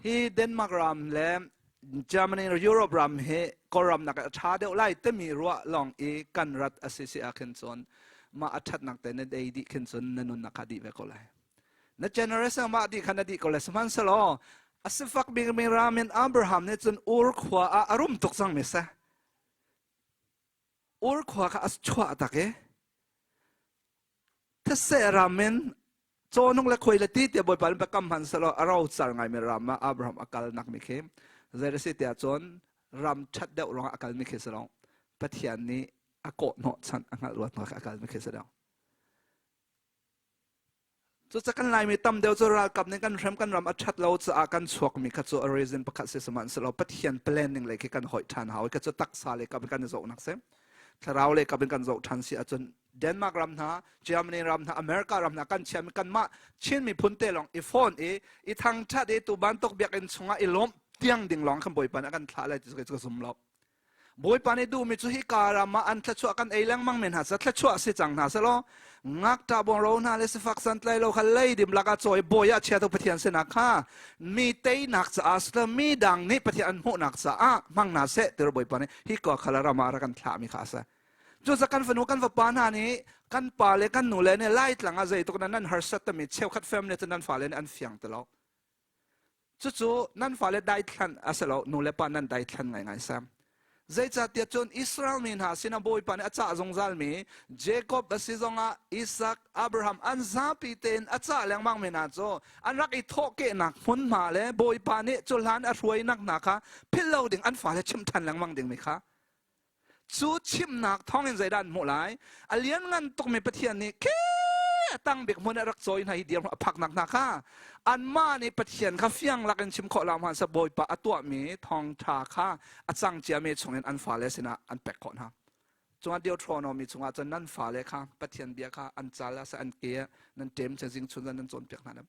Hi Denmark ram le Germany Europe ram hi Kawlram nak a ṭha deuh lai timi ruah lawng i kan rat a si si ah khin cun mah a ṭhatnak te na dei dih khin cun na nunnak kha dih ve ko lai. Na generation mah dih kha na dih ko lai. Sihmanhsehlaw a sifak bikmi ram in Abraham nih cun Ur khua ah a rum tuk cang mi si. Ur khua kha a chuah tak i these ram in cawnung le khuai le ti tiah Bawipa nih biakam hman selaw a rocar ngaimi ram ah Abraham a kal nak mi khi zei a si tiah cun ram ṭhat deuh ruangah a kal mi khi si lo Pathian nih a kawh hnawh chan a hngalh ruat a kal mi khi si lo Cucaah kan Laimi tam deuh cu ralkap nih kan hrem kan ram a ṭhat lo caah kan chuakmi kha cu a reason pakhat si sihmanhsehlaw Pathian planning lei khi kan hoih ṭhan hau i kha cu taksa lei kap in kan i zohnak si. Thlarau lei kap in kan zoh ṭhan si ahcun Denmark ram hna, Germany ram hna, America ram hna kan chiami kanmah Chin miphun te lawng i phone i i thangṭhat i tu bantuk biakinn chungah i lawmh tiang ding lawng kan Bawipa nih a kan thlah lai ti cu ka zum lo. Bawipa nih duhmi cu hika ram ah an thluachuah kan ei lengmang men hna seh thluachuah si cang hna selaw ngakṭah bawngro hna le sifak santlai lo kha leidim lakah cawi bawi ah chiatu Pathian sinah kha mi teinak caah sila mi dang nih Pathian an hmuhnak caah hmang hna seh ti Bawipa nih hi ka khala ram ah rak kan thlahmi kha a si. Cucaah kan fanu kan fapa hna nih kan pa le kan nu le nih Laitlang ah zeituk nan harsat tami cheukhat family cu nan fale nih an fiang ti lo. Cucu nan fale daithlan a si lo, nu le pa nan daithlan ngaingai sam. Zeicahtiah cun Israel mi hna sinah Bawipa nih a cah zungzalmi Jacob a si zongah Isak, Abraham an zapi tein a cah lengmang mi hna cu an rak i thawhkehnak hmunhma le Bawipa nih cu hlan a hruainak hna kha philh lo ding an fale chimh ṭhan lengmang dingmi kha Cu chimnak thawngin zeidah an hmuh lai? A lianngan tukmi Pathian nih khi a tang bik hmun ah rak cawi hna hi dirhmun a phaknak hna kha anmah nih Pathian kha fiang lakin chim khawh lo hmanhseh Bawipa a tuahmi thawngṭha kha a cang ciami chungin an fale sinah an pek khawh hna. Cungah Deuteronomy chungah cun nan fale kha Pathian bia kha an cal ah seh an ke ah nan ṭem zing chun zan nan cawnpiak hna.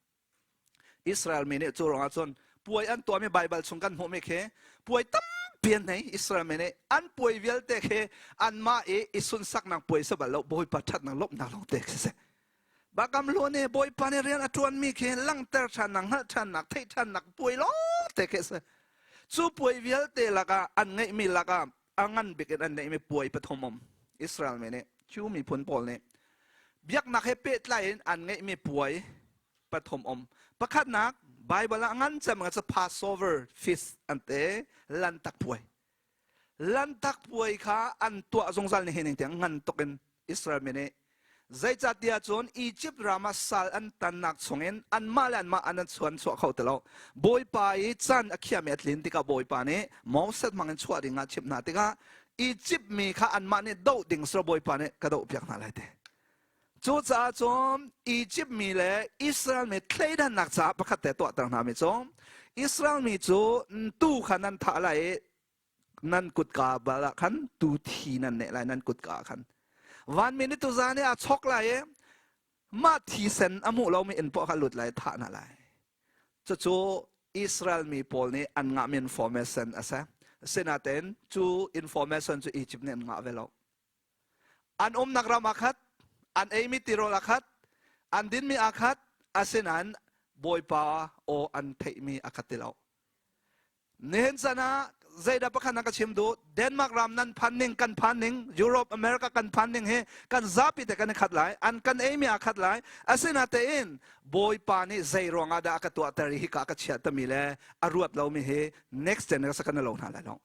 Israel mi nih cu ruangah cun puai an tuahmi Baibal chung kan hmuhmi khi puai tampi an nei Israel mi nih an puai vialte khi anmah i i sunsaknak puai si bal lo Bawipa ṭhatnak lawmhnak lawng te khi si. Bakam lu nih Bawipa nih rian a ṭuanmi khi langhter ṭhannak hngalh ṭhannak theih ṭhannak puai lawng te khi si. Cu puai vialte lakah an ngeihmi lakah a ngan bik in an neihmi puai pathum um Israel mi nih Jew miphun pawl nih biaknak he pehtlai in an ngeihmi puai pathum um pakhatnak Bible ah ngan cem nga cu Passover feast an te lantak puai lantak puai kha an tuah zungzal ni hin tiang ngan tuk in Israel mi nih Zeicahtiah cun Egypt ram ah sal an tannak chungin anmah le anmah an chuan chuah kho ti lo. Bawipa i can a khiahmi a tlin tikah Bawipa nih Moses hmangin chuah dingah chimh hna tikah Egypt mi kha anmah nih doh ding sura Bawipa nih ka dohpiak hna lai ti. Cucaah cun Egypt mi le Israel mi thleidannak caah pakhat te tuahter hna mi cu Israel mi cu tuu kha nan thah lai i nan kutka bal ah khan tu thi nan neh lai nan kutka ah khan vanmi nih tuzan i aa chok lai i mah thisen a hmuh lomi inn poah kha lut lai thah hna lai cucu Israel mi pawl nih an ngahmi information a si sinain cu information cu Egypt nih an ngah ve lo an umnak ram ah khat an eimi tirawl ah khat an dinmi ah khat asinain Bawipa aw an theihmi a khat ti lo Nihin chan ah zeidah pakhat na ka chim duh? Denmark ram nan phan ning, kan phan ning, Europe, America kan phan ning hi kan zapi te kan i khat lai, an kan eimi aa khat lai. Asinatein Bawipa nih zei ruangah dah a ka tuahter i hika ka chiah tami le a ruat lomi hi next generation kan lo hna lai lo.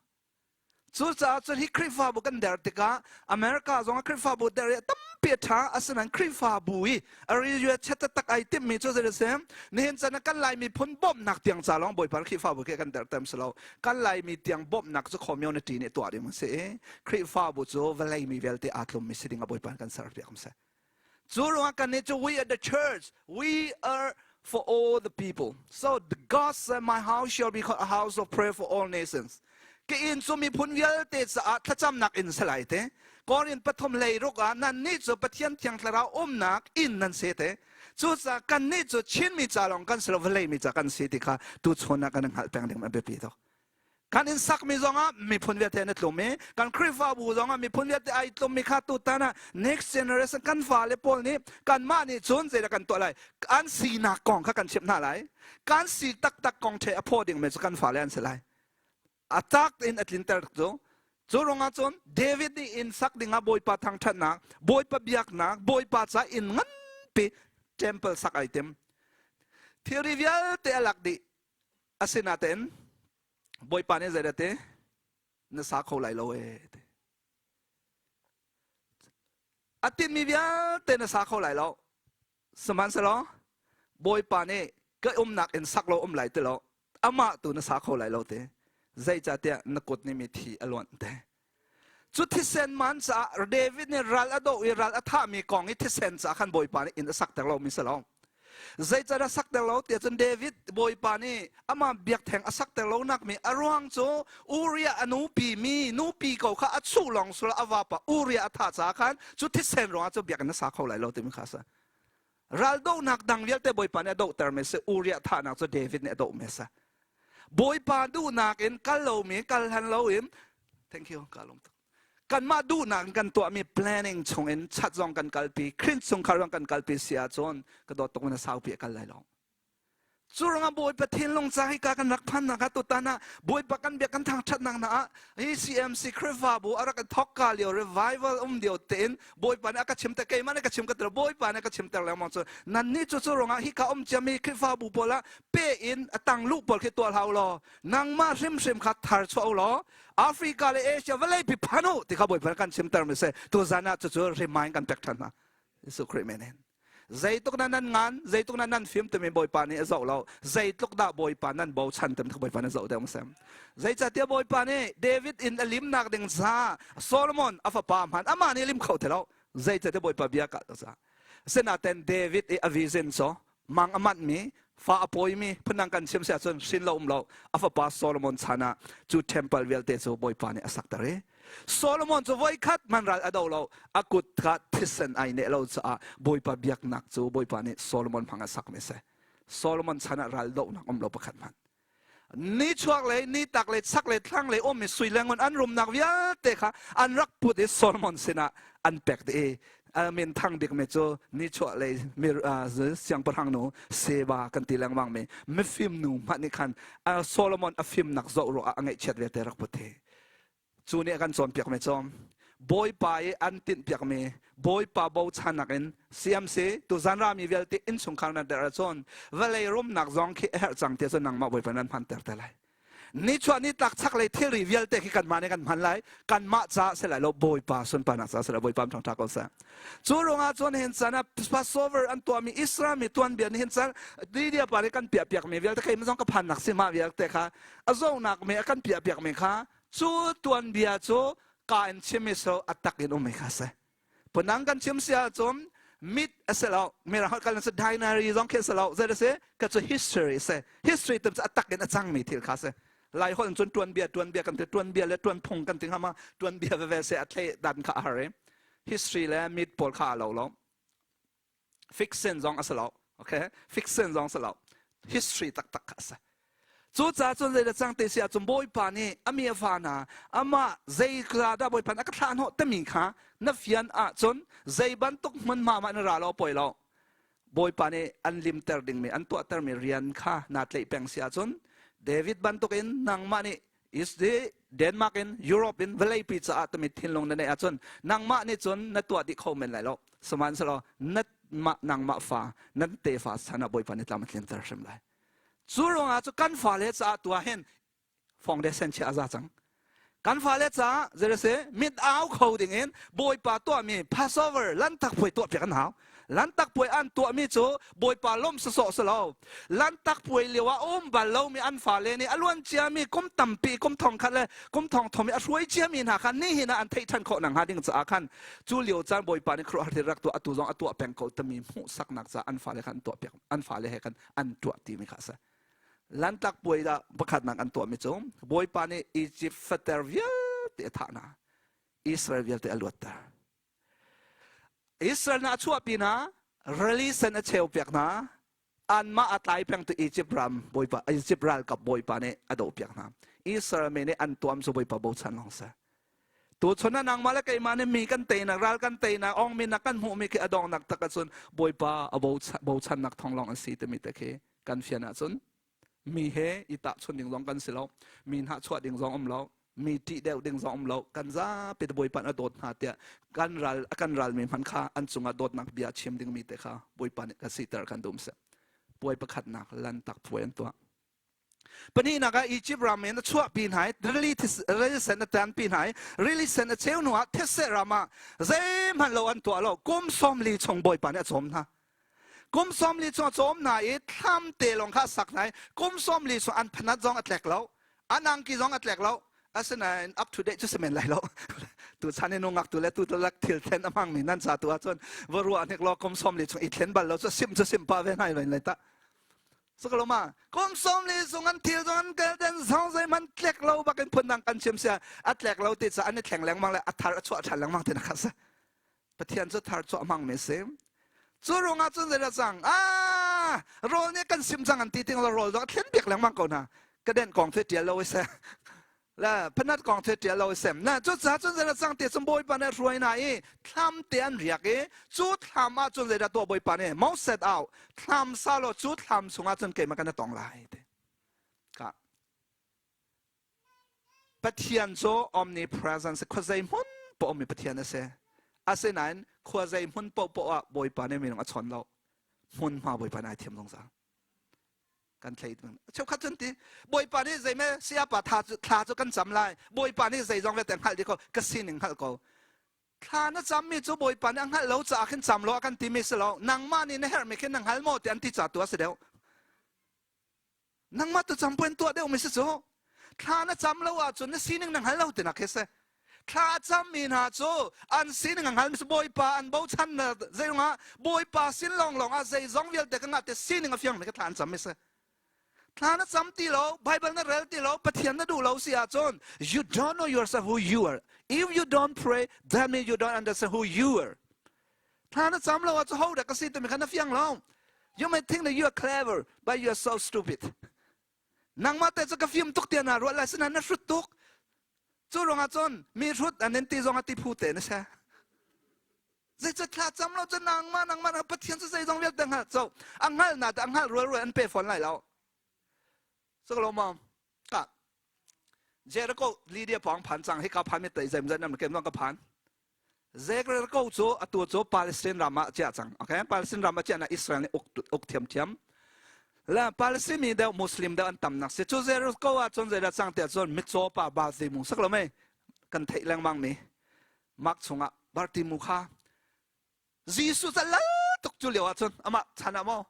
Cucaah cun hi Khrihfabu kan der tikah America zong ah Khrihfabu der i tampi a ṭha asinain Khrihfabu i a rian chet taktak ai timhmi cu zei a si nihin chan ah kan Lai miphun bawmhnak tiang ca lawng Bawipa Khrihfabu khi kan der tem si lo kan Laimi tiang bawmhnak cu community nih tuah ding a si i Khrihfabu cu vawlei mi vialte aa tlummi si ding ah Bawipa kan serpiak a si Cu ruangah kan nih cu we are the church we are for all the people. So the God said, my house shall be called a house of prayer for all nations. Ka inn cu miphun vialte caah thlacamnak inn si lai te. Korin pathum hlei ruk ah nan nih cu Pathian Thiang Thlarau umnak inn nan si te. Cucaah kan nih cu Chinmi ca lawng kan si lo vawlei mi ca kan si ti kha tuchun ah kan hngalh peng ding a biapi tuk. Kan inn sakmi zongah miphun vialte an i tlum i kan Khrihfabu zongah miphun vialte ai tlummi kha tutan ah next generation kan fale pawl nih kanmah nih cun zeidah kan tuah lai? An sinak kong kha kan chimh hna lai. Kan si taktak kong ṭhe a phaw dingmi cu kan fale an si lai. A tak in a tlinter cu cu ruangah cun David nih inn sak dingah Bawipa thangṭhatnak, Bawipa biaknak, Bawipa ca inn nganpi temple sak ai tim. Thilri vialte a lak dih. Asinain Bawipa nih zeidah ti? Na sa kho lai lo ee ti. A tinhmi vialte na sa kho lai lo. Sihmanhsehlaw Bawipa nih ka umnak in sak lo um lai ti lo. Amah tu na sa kho lai lo ti. Zeicahtiah na kut nih mi thi a luanh te. Cu thisen man caah David nih ral a doh i ral a thahmi kong i thisen caah khan Bawipa nih inn a sakter lomi si lo. Zeicah a sakter lo tiah cun David Bawipa nih amah biakṭheng a sakter lonak mi a ruang cu Uriah a nupi mi nupi ko kha a chuh lawng sul a vapa Uriah a thah caah khan cu thisen ruangah cu biakinn a sa kho lai lo timi kha a si. Raldohnak dang vialte Bawipa nih a dohtermi a si. Uriah thahnak cu David nih a dohmi a si. Bawipa duhnak in kal lomi, kal hlan loin, thank you, ka lung tuk. Kanmah duhnak in kan tuahmi planning chungin chat zong kan kalpi, Khrih chungkhar zong kan kalpi si ahcun ka dawt tuk in a saupi a kal lai lo. Cu ruangah Bawipa thinlung ca hika kan rak phannak ah tutan ah Bawipa kan biak kan thangṭhatnak hna ah hi CMC Khrihfabu a rak thawk ka lio revival um lio tein Bawipa nih a ka chimter keimah nih ka chim ka ter Bawipa nih a ka chimter lengmang cu nannih cu cu ruangah hika um ciami Khrihfabu pawl ah pe in a tang lu pawl khi tuah hlah u law nangmah hrimhrim kha thar chuah u law Africa le Asia vawlei pi phan u ti kha Bawipa nih kan chimter mi si tuzan ah cucu remind kan pek ṭhan hna Jesuh Khrih men in Zeitluk dah nan ngan, zeitluk dah nan fim timi Bawipa nih a zoh lo. Zeitluk dah Bawipa nan bochan timi Bawipa nih a zoh deuh masem. Zeicahtiah Bawipa nih David in a limnak ding ca Solomon a fapa hman amah nih lim kho ti lo. Zeicahtiah Bawipa bia ka ca. Sinaten David i a vision cu mang a manhmi, fa a pawimi phundang kan chim si ahcun hrin lo um lo a fapa Solomon chan ah cu temple vialte cu Bawipa nih a sakter i Solomon cu voikhat man ral a do lo a kut kha thisen ai neh lo caah Bawipa biaknak cu Bawipa nih Solomon hmang a sakmi si. Solomon chan ah ral dohnak um lo pakhat hmanh. Nichuak lei, nitak lei, chak lei, thlang lei ummi sui le ngun an rumnak vialte kha an rak put i Solomon sinah an pek dih i min thang bikmi cu nichuah lei siangpahrang nu Seba kan ti lengmang mi mifim nu hmanh nih khan Solomon a fimnak zoh ruah ah a ngaihchiat vialte rak put hi. Cu nih a kan cawnpiakmi cu Bawipa i an tinhpiakmi Bawipa bochannak in CMC tuzan rami vialte innchungkhar nan der ahcun vawlei rumnak zong khi a herh cang tiah cun nangmah Bawipa nan hmanter te lai. Nichuah nitlak chaklei thilri vialte khi kanmah nih kan hman lai. Kanmah caah si lai lo Bawipa sunparnak caah si lai Bawipa ṭhangṭha ko seh. Cu ruangah cun hin chan ah Passover an tuahmi Israel mi tuanbia nih hin chan Lydia pa nih kan piahpiakmi vialte keimah zong ka phannak si mah vialte kha a zohnak mi a kan piahpiakmi kha cu tuanbia cu ka in chim i so a tak in um kha si punang kan chim si ahcun mit a si lo mirang kal si dictionary zong khi si lo zei si ka cu history si history tum cu a tak in a cangmi thil kha si lai holh cun tuanbia tuanbia kan ti tuanbia le tuanphung kan ti ngama tuanbia veve se a thlei dan kha a har i history le mit pawl kha a lo lo fiction zong a si lo okay fiction zong si lo history taktak kha a si cucaah cun zeidah cang te si ahcun bawipa nih a mi a fa hna amah zei dah bawipa nih a ka thlah hnawh timi kha na fian ahcun zei bantuk hmunhma mah na ra lo poi lo bawipa nih an limter dingmi an tuahtermi rian kha naa tlaih peng si ahcun David bantukin nangmah nih is the Denmark in Europe in vawleipi caah tami thinlung na neih ahcun nangmah nih cun na tuah dih kho men lai lo sihmanhsehlaw na mah nangmah fa nan tefa chan ah Bawipa nih tlam a tlinter hrim lai cu ruangah cu kan fale caah tu ah hin foundation chia a za cang kan fale caah zeirase mit au kho ding in Bawipa tuahmi Passover lantak puai tuah piak an hau Lantak puai an tuahmi cu Bawipa lawmh sawsawh si lo. Lantak puai lio ah a um bal lomi an fale nih a luan ciami kum tampi kum thong khat le kum thong thom i a hruai ciami hna kha nihin ah an theih ṭhan khawh nakhnga ding caah khan cu lio caan Bawipa nih khuaruahhar thil rak tuah atu zong a tuah peng ko timi hmuhsaknak caah an fale kha an tuah piak an fale he khan an tuah timi kha a si. Lantak puai dah pakhatnak an tuahmi cu Bawipa nih Egypt fater vialte a thah hna. Israel vialte a luatter. Israel hna a chuahpi hna, rili sen a cheu piak hna, anmah a tlai pengtu Egypt ram bawipa, Egypt ralkap bawipa nih a doh piak hna. Israel mi nih an tuam cu Bawipa bochan lawng si. Tuchun ah nangmah le keimah nih mi kan teinak, ral kan teinak, ongminak kan hmuhmi khi a donghnak tak ahcun Bawipa a bochannak thawng lawng an si timi te khi kan fian ahcun mi he i tahchun ding zong kan si lo, mi hnahchuah ding zong um lo, mi ṭih deuh ding zong um lo, kan zapi te Bawipa a dawt hna tiah kan ral a kan ralmi hmanh kha an cungah dawtnak bia chim dingmi te kha Bawipa nih ka siter kan dum seh. Puai pakhatnak lantak puai an tuah. Pahnihnak ah Egypt ram in a chuahpi hna i rili sen a tanpi hna i rili sen a cheu hnuah thetse ram ah zeihmanh lo an tuah lo kum 40 chung Bawipa nih a cawm hna. Kum 40 chung a cawm hna i thlam te lawng kha a sak hna i kum 40 chung an phanat zong a tlek lo an angki zong a tlek lo asinain up to date cu si men lai lo tu chan i nungak tu le tu lak thil thlen a hmangmi nan ca tu ahcun va ruah hnik law kum 40 chung i thlen bal lo cu sim cu sim pa ve hna lai ta Sakaloma kum som li sung an thil zong an kel den zong zei man tlek lo bakin phun dang kan chim sia a tlek lo ti ca an i thleng lengmang le a thar a chuah ṭhan lengmang ti na kha sa Pathian cu thar chuah hmang mi si cu ruangah cun zei cang ah rawl nih kan sim cang an ti ting lo rawl zong a thlen piak lengmang ko hna ka den kong the ṭial lo seh le phanat kong the ṭial lo sem na cu ca cun zei cang ti cun bawipa nih hruai hna i thlam te an riak i cu thlam ah cun zeidah tuah bawipa nih Moses au thlam sa law cu thlam chungah cun keimah kan tong lai ti ka Pathian cu omnipresence khuazei hmun paoh ummi Pathian a si asinain khuazei hmun paohpaoh ah bawipa nih minung a chawn lo hmunhma bawipa nih ai thiam zungzal kan thlei cheukhat cun ti bawipa nih zeime sayapa tha cu thla cu kan cam lai bawipa nih zeizong vialte hngalh dih ko ka sining hngalh ko thla na cammi cu bawipa nih a hngalh lo caah khin cam lo a kan timi si lo nangmah nih na herhmi khin na hngal maw ti an ti ca tu a si deuh nangmah tu cam puan tuah deuh mi si cu thla na cam lo ahcun na sining na hngal lo tinak khi si thla a cammi hna cu an sining a hngalmi si bawipa an bochan na zeirungah bawipa sin lawnglawng ah zeizong vialte ka ngah te sining a fiangmi ka thla an cammi si thla na cam ti lo bible na rel ti lo pathian na duh lo si ahcun you don't know yourself who you are if you don't pray that means you don't understand who you are thla na cam lo ahcun ho dah ka si timi kha na fiang lo you may think that you are clever but you are so stupid nangmah te cu ka fim tuk tiah naa ruah lai sinain na hrut tuk cu ruangah cun mi hrut an in ti zong a ti phu te na si zeica thla cam lo cu nangmah nangmah pathian cu zeizong vialte hngalh co a hngalh na te a hngalh rual rual an pe fawn lai lo so lo ma ka Jericho Lydia pawng phan cang hika phan mi tai zem zan nam kem ka phan Jericho cu atu cu Palestine ram ah chiah cang okay Palestine ram ah chiah na Israel nih uk uk thiam thiam la Palestine mi deuh Muslim deuh an tam nak si cu Jericho ah cun zeidah cang tiah cun mitcaw pa Bartimu sak lo mei kan theih lengmang mi Mark chungah Bartimu kha Jesuh cu a lal tuk cu lio ahcun amah chan ah maw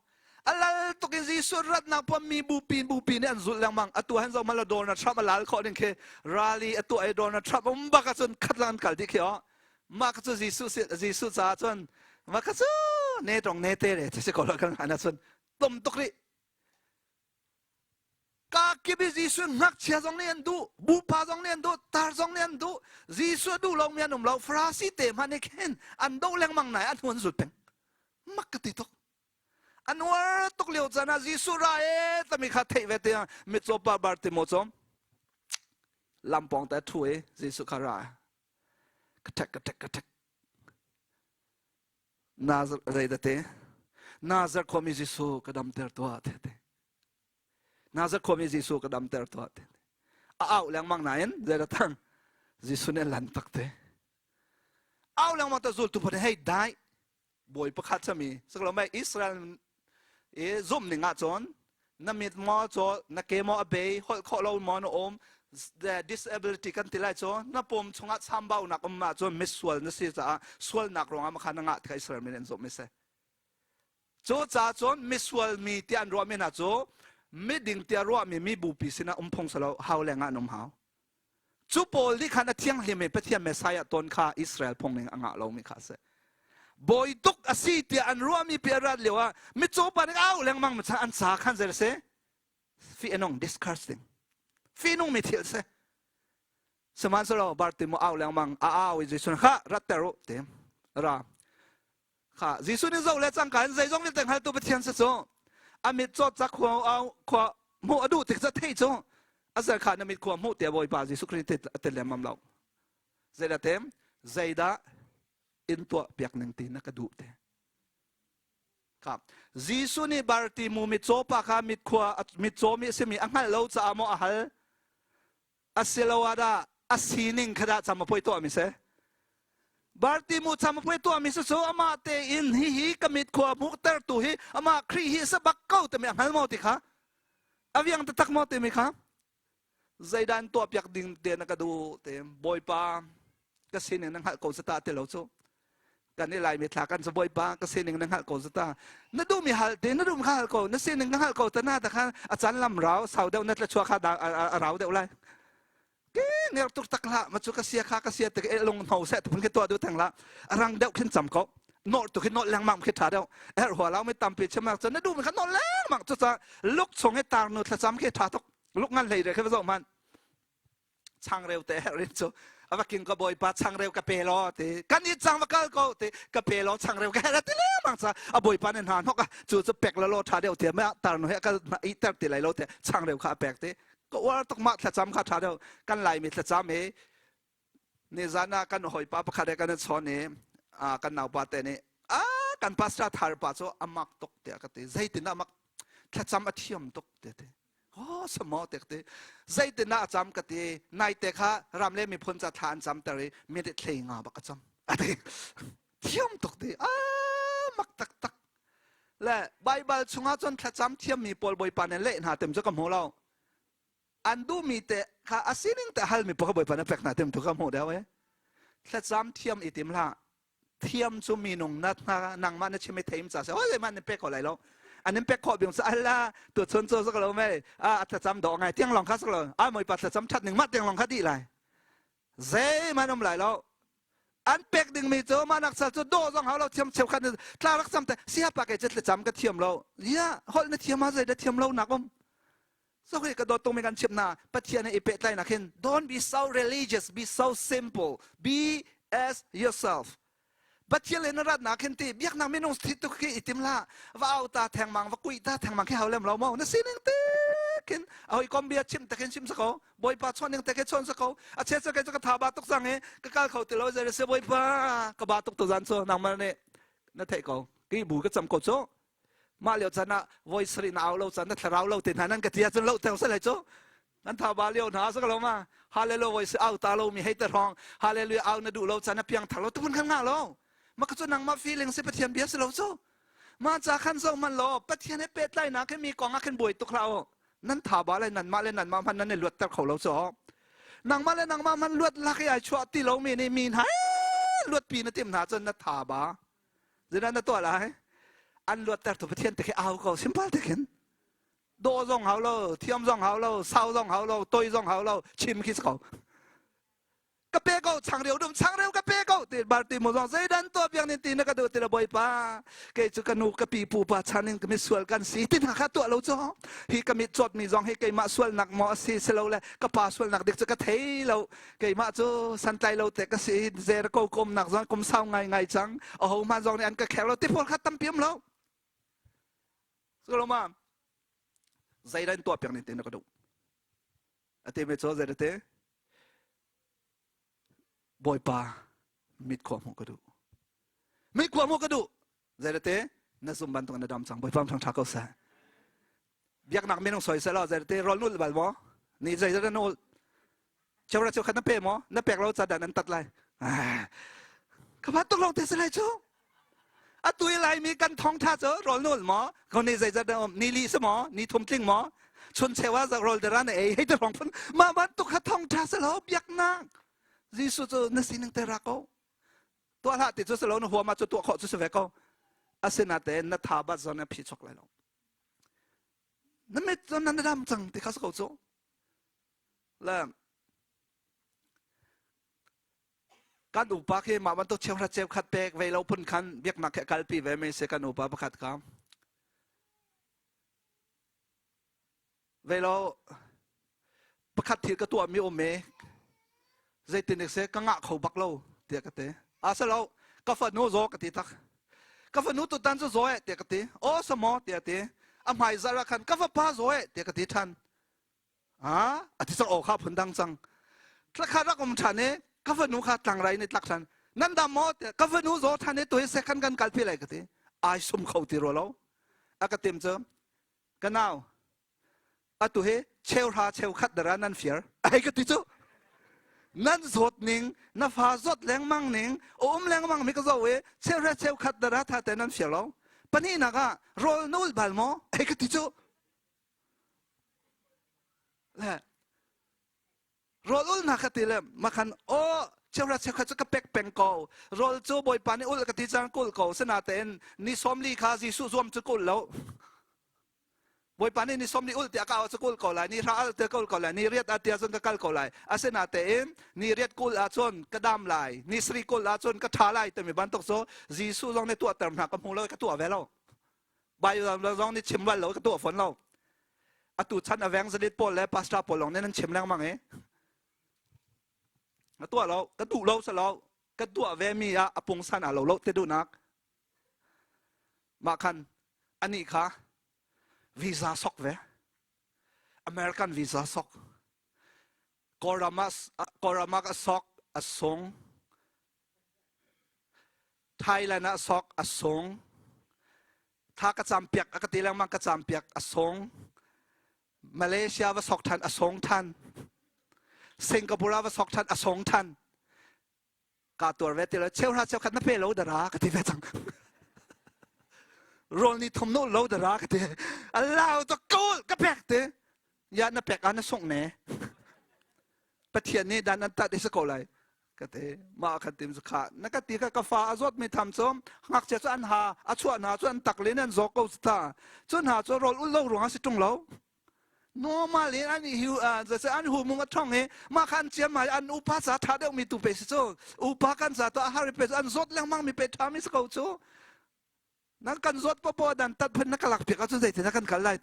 a lal tuk in Jesuh ratnak pom mi bupi bupi nih an zulh lengmang atu han zoh mala Donald Trump a lal khawh ding khi rally a tuah i Donald Trump um bak ahcun khat lang an kal dih khi oh mah kha cu Jesuh Jesuh caah cun mah kha cu ne tong ne te re si ko lo kan hlan ahcun tom tuk rih Ka kip i Jesuh ngakchia zong nih an duh, bupa zong nih an duh, tar zong nih an duh. Jesuh duh lomi an um lo. Farasi te hmanh nih khin an doh lengmang nai an huan zul peng. Mak ka ti tuk. An uar tuk lio caan ah Jesuh ra e tami kha theih ve tiang mitcaw pa Bartimo cu lampawng te thu i Jesuh kha ra. Ka ṭhek ka ṭhek ka ṭhek. Nazar zeidate Nazar khuami Jesuh ka damter tuah te te. Nazareth khuami Jesuh ka damter tuah ti. A au lengmang nain zeidah thang Jesuh nih a lan tak te. Au lengmang ta zultu phan hei dai bawi pakhat sami saklo mai Israel i zum ning ah cun na mit maw caw na ke maw a bei holh khawh lo maw na um the disability kan ti lai cu na pum chungah chambaunak um ah cun misual na si caah sualnak ruangah makha na ngah ti kha Israel mi nih an zumh mi si Cucaah cun misual mi tiah an ruahmi hna cu miding tiah ruahmi mi bupi sinah um phung si lo hau lengah an um hau. Cu pawl nih khan a thianghlim i Pathian Messiah tawn kha Israel phung ning a ngah lomi kha a si. Bawi tuk a si tiah an ruahmi pi a rat lio ah mitcaw pa nih au lengmang mi an ca khan zei a si? Fihnung disgusting. Fihnung mi thil si. Sihmanhsehlaw Bartimu au lengmang a au i Jesuh nih kha ratter u ti ra Kha Jesuh nih zoh le cangka in zeizong vialte hngaltu Pathian si cu a mit cawt ca khua khua hmuh a duh tik cu theih cu. A kha na mit khua hmuh tiah Bawipa Jesuh Khrih a tel lemmam lo. Zeidah tem? Zeidah in tuah piak ning ti na ka duh te. Ka Jesuh nih Bartimu mitcaw pa kha mit khua mitcaw mi a simi a hngalh lo caah maw a hal? Asiloah dah a sining kha dah cam a poi tuahmi si? Bartimu cam a poi tuahmi si cu amah tein hihi ka mit khua hmuhtertu hi amah Khrih hi sa bak ko timi a hngal maw ti kha? A viang taktak maw timi kha? Zeidah an tuahpiak ding te na ka duh te Bawipa ka sining na hngalh ko zata ti lo cu kan i Laimi thla kan cu Bawipa ka sining na hngalh ko zata na duhmi hal te na duhmi kha hal ko na sining na hngalh ko ta na ta kha a can lam rau sau deuh na tla kha a rau deuh lai ke nger tuk tak hlah ma cu ka sia kha ka sia te ke lung hno seh tu phun ke tuah du theng la rang deuh khin cam ko nor tu khi nol lengmang khi tha deuh er hua lau mi tampi chimak cun na duhmi kha nol lengmang cu ca luk chung i tar nu thlacam khi tha tuk luk ngan hlei re khi va zoh man changreu te herh in cu ava king ka bawipa changreu ka pe law ti kan i chang va kal ko ti ka pe law changreu ka herh ti lengmang ca a bawipa nih hna hnok a cu cu pek la law tha deuh ti ma tar nu he ka i ter ti lai lo te changreu kha a pek ti ka uar tuk mah thlacam kha tha deuh kan laimi thlacam hi nizan ah kan hawipa pakhat he kan i chawn i kan naupa te nih a kan pastor thar pa cu a mak tuk tiah ka ti zeitin dah mak thlacam a thiam tuk tiah ti Oh, samo te te zeitin ah a cam ka ti nai te kha ram le miphun ca thla an cam ter i mi te thlei nga bak a cam ati thiam tuk ti a mak tak tak le Bible chungah cun thlacam thiammi pawl Bawipa nih leh hna tem cu ka hmu lo an duhmi te kha a sining te halmi pawl kha Bawipa nih pek hna tem tu ka hmuh deuh e thlacam thiam i tim hlah thiam cu minung na hna nangmah na chim i theim ca se hoi man in pek ko lai lo an in pek khawh bing sa alla tu chun chu sak lo mei a thlacam do ngai tiang long kha sak lo a moi pa thlacam that ning ma tiang long kha di lai zei man um lai lo an pek ding mi cu ma nak sal cu do zong hau lo thiam cheu khat tla rak cam te sia pa ke che thlacam ka thiam lo ya hol na thiam ma zei da thiam lo nak um so khi ka dawt tung mi kan chim na Pathian he i pehtlainak hin don't be so religious be so simple be as yourself Pathian le na ratnak hin ti biaknak minung thi tuk khi i tim hlah va au ta thengmang va kuih ta thengmang khi hau lem lo mo na sining te khin a hoi kom bia chim takin chim sako bawipa chon ning te ke chon sako a che ke ka tha ba tuk sang i ka kal kho ti lo zei se bawipa ka ba tuk to zan chu nangmah nih na theih ko ki bu ka cham ko chu mah lio chan ah voi sarih na au lo chan na thlarau lo te hna nan ka ti ahcun lo theng sal cu nan tha ba lio hna sa lo ma hallelujah voi si au ta lo mi hei te rong hallelujah au na duh lo chan na piang thar lo tupun khan nga lo ma ka cu nangmah feeling si pathian bia si lo cu ma cha khan zo man lo pathian he pehtlai nak he mi kong ah khin buai tuk hlah u nan tha ba le nan mah le nan mah hman nan i luat ter kho lo cu nangmah le nangmah man luat lak i ai chuah ti lo mi nih mi hna luat pi na tim hna cun na tha ba Zeidah na tuah lai? An luattertu Pathian te khi au ko simple te khin. Dawh zong hau lo, thiam zong hau lo, sau zong hau lo, toi zong hau lo, chim khi si ko. Ka pe ko changreu dum changreu ka pe ko ti barti mu zong zeidan tuah biang nin ti na ka duh ti la bawipa kei cu ka nu ka pi pu pa chan in ka mi sual kan si ti hna kha tuah lo cu hi ka mit cawt mi zong hi keimah sualnak maw a si si lo le ka pa sualnak dik cu ka thei lo keimah cu santlai lo te ka si zer ko kom nak zong kum sau ngai ngai cang a ho hman zong nih an ka kher lo ti pawl kha tampi um lo Solomon zeidan tuah piak ning te na ka duh ate me cho zei te bawipa mit khua hmuh ka duh mit khua hmuh ka duh Zeirate na zum bantuk na dam cang Bawipa thang tha ko seh. Biaknak minung soi seh law zeirate rol nul bal maw? Ni zeizat na nul? Cheu ra cheu khat na pe maw? Na pek lo ca dan an tat lai. Ka bantuk lawng te si lai cu. Atu i Laimi kan thong tha cu rol nul maw? Ko ni zeizat na um? Ni li si maw? Ni thum tling maw? Chun chewa za rol dera na ei hei te rong phun mah bantuk kha thong tha si lo biaknak. Jesuh cu na sining te ra ko. Tuah hlah ti cu si lo na huam ah cu tuah khawh cu si ve ko. Asinain na tha bat zon na phi chok lai lo. Na mit zon na dam cang ti kha si ko cu. Le kan upa khi mah bantuk cheuhra cheukhat pek ve lo phun khan biaknak he kalpi ve mi si kan upa pakhat ka. Ve lo pakhat thil ka tuahmi um e zeitin seh ka ngah kho bak lo tiah ka ti. A si lo ka fanu zaw ka ti tak. Ka fanu tutan cu zaw eh tiah ka ti. Aw sa maw tiah ti. A hmai zarh ah khan ka fapa zaw eh tiah ka ti ṭhan. Ah, a ti cang aw kha phun dang cang. Thlakhat rak um ṭhan i ka fanu kha tlangrai nih tlak ṭhan. Nan dam maw? Tiah ka fanu zaw ṭhan i tuhi sekhan kan kalpi lai ka ti. Ai sum kho ti rua lo. A ka tim cu ka nau atu hi cheuhra cheukhat dara nan fiar. Ai ka ti cu. Nan zawt ning, na fa zawt lengmang ning, a um lengmang mi ka zo i cheuhra cheukhat dara tha te nan fiar lo. Pahnihnak ah rawl na ul bal maw? Ai ka ti cu. Le rawl ulnak ka ti le makhan aw cheuhra cheukhat cu ka pek peng ko rawl cu bawipa nih ul ka ti cang kul ko sinatein ni sawmli kha Jesuh zuam cu kul lo bawipa nih ni sawmli ul tiah ka au cu kul ko lai ni hra al te kul ko lai ni riat a tia cun ka kal ko lai asinatein ni riat kul ahcun ka dam lai ni sri kul ahcun ka ṭha lai timi bantuk cu Jesuh zong nih tuahter hna ka hmu lo ka tuah ve lo Bible zong nih chim bal lo ka tuah fawn lo. Atu chan evangelist pawl le pastor pawl lawng nih nan chim lengmang i ka tuah lo, ka duh lo sa lo, ka tuah ve mi ah a pungsan ah lo lo te duhnak. Mah khan anih kha visa sok ve. American visa sok. Kawlram ah Kawlram ah ka sok a sung. Thailand ah sok a sung. Tha ka campiak a ka ti lengmang ka campiak a sung. Malaysia va sok than a sung than. Singapore ah va sok than a sung than. Ka tuar ve ti lo cheuhra cheukhat na pe lo dara ka ti ve cang. Rawl ni thum no lo dara ka ti. Allow to kul ka pek ti. Ya na pek ah na sungh ne. Pathian nih dan an tat i si ko lai. Ka ti mah khan tim kha na ka ti kha ka fa a zawt mi tham cu ngakchia cu an ha a chuah hna cu an tak len an zaw ko ta cu hna cu rawl ul lo ruang a si tung lo normal in an hu an hu mung a thong i mah kha an ciam mai an upa ca tha deuh mi tu pe si cu upa kan ca to a har pe an zawt lengmang mi pe tha mi si ko cu Nan kan zawt popo dan tat phun na ka lak piak ahcun zeitin kan kal lai?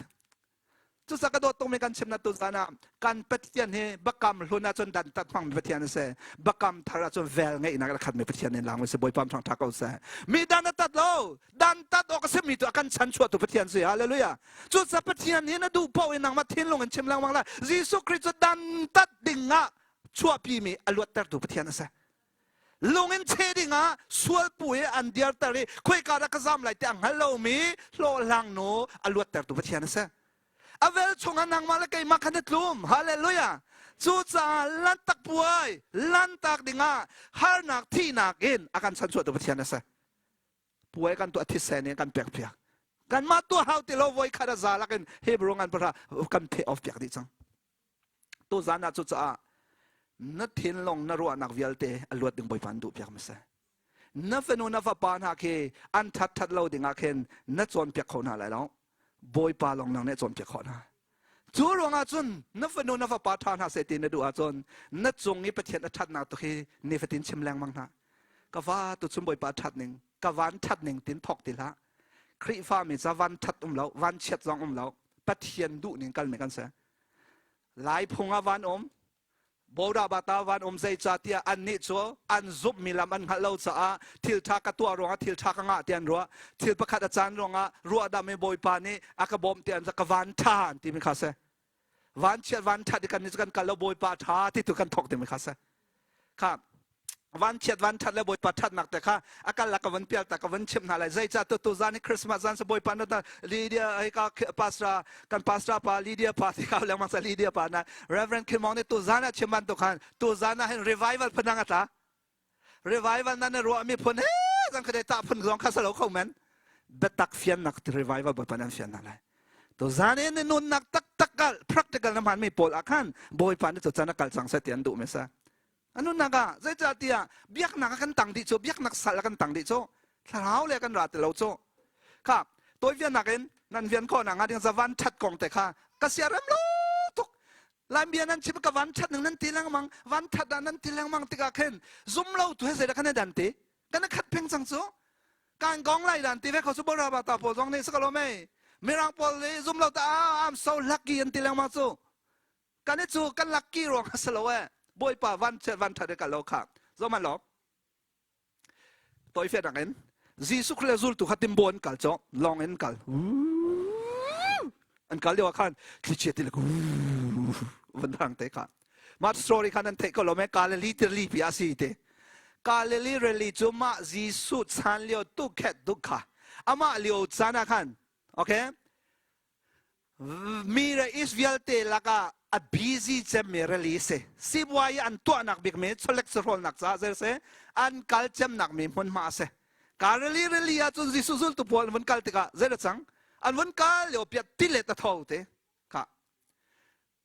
Cusa ka dawt tungmi kan chim na tu zan ah kan Pathian hi bakam hlun ahcun dan tat hmangmi Pathian a si. Bakam thar ahcun vel ngeihnak a khatmi Pathian in lang si Bawipa thang tha ko seh. Mi dan a tat lo, dan tat awk a simi tu a kan chan chuahtu Pathian si. Hallelujah. Cusa Pathian hi na duh paoh in nangmah thinlung in chim lengmang lai. Jesuh Christ cu dan tat ding ah chuahpimi a luattertu Pathian a si. Lung in cheh dingah sualpu i an diarter i khoika dah ka zam lai ti a hngal lomi hlawhhlang nu a luattertu Pathian a si. A vel chungah nangmah le keimah khan na tlum. Hallelujah. Cucaah lantak puai, lantak dingah harnak thihnak in a kan chanchuahtu Pathian a si. Puai kan tuah thisen in kan pek piak. Kanmah tuah hau ti lo voi khat a za lakin Hebrew ngan pahra kan pay off piak dih cang. Tuzan ah cucaah na thinlung na ruahnak vialte a luat ding Bawipa an duh piak ma si. Na fanu na fapa hna khi an that that lo ding ah khin na cawnpiak kho hna lai lo. Bawipa lawng nang nih cawnpiak khawh hna. Cu ruangah cun na fanu na fapa ṭha hna seh ti na duh ahcun na cung i Pathian a ṭhatnak tu khi nifatin chim lengmang hna. Ka va tu chun Bawipa ṭhat ning, ka van ṭhat ning tin thawk ti hlah. Khrihfa mi ca van ṭhat um lo, van chiat zong um lo. Pathian duh ning kalmi kan si. Lai phung ah van um, Boda bata van um zeicahtiah annih cu an zumhmi lam an hngalh lo caah thil ṭha ka tuah ruangah thil ṭha ka ngah ti an ruah. Thil pakhat a caan ruangah ruahdam i Bawipa nih a ka bawmh ti an ka van ṭha an timi kha si. Van chiat van ṭhat i kan nih cu kan kal lo Bawipa ṭha ti tu kan thawk timi kha si. Kha vanchiat vanṭhat le Bawipa ṭhatnak te kha a kal ka van pial ta ka van chimh hna lai zeicah tu tu zan hi Christmas zan sa Bawipa na ta Lydia hei ka pastor kan pastor pa Lydia pa ti ka lengmang sa Lydia pa na Reverend Kimong nih tu zan ah chim bantuk khan tu zan ah hin revival phun a tla revival nan ruah mi phun he zang khade ta phun zong kha salo kho men biatak fiannak revival Bawipa nan fian hna lai tu zan in nunnak taktak kal practical na hman mi pawl ah khan Bawipa nih tu chan a kal cang sa ti an duh mi sa A nunnak ah zeicahtiah biaknak ah kan tang dih cu biaknak sal ah kan tang dih cu thlarau le kan ra ti lo cu kha tawifiannak in nan vian khawh nak hnga ding zavan ṭhat kong te kha ka siarem lo tuk Laimi nan chim ka van ṭhat ning nan ti lengmang van ṭhat ah nan ti lengmang tikah khin zum lo tu he zeidah kan i dan ti kan i khat phing cang cu kan gong lai dan ti ve kho su bora ba ta pawl zong nih sa lo mei mirang pawl nih zum lo ta ah I'm so lucky an ti lengmang cu Kan i cu kan lucky ruang a si lo eh. Bawipa van van ṭhat i kal lo kha. Zohman law. Tawifian nak in Jesuh Khrist le zultu kha timbo an kal cu lawng in kal. An kal lio ah khan thlichia ti le van rang te kha. Mah story khan an theih ko lo me Galilee tirli pi a si te. Galilee rally cu mah Jesuh chan lio tu khet duk kha. Amah lio caan ah khan okay mi le is vialte lakah a busy cemmi rally si. Sibuai an tuahnak bik mi cholek sahrawlnak caah zer si an kal cemnak mi hmunhma a si. Galilee rally ahcun Jesuh zultu pawl an vun kal tikah zei dah cang? An vun kal lio piah tilet a tho te. Kha.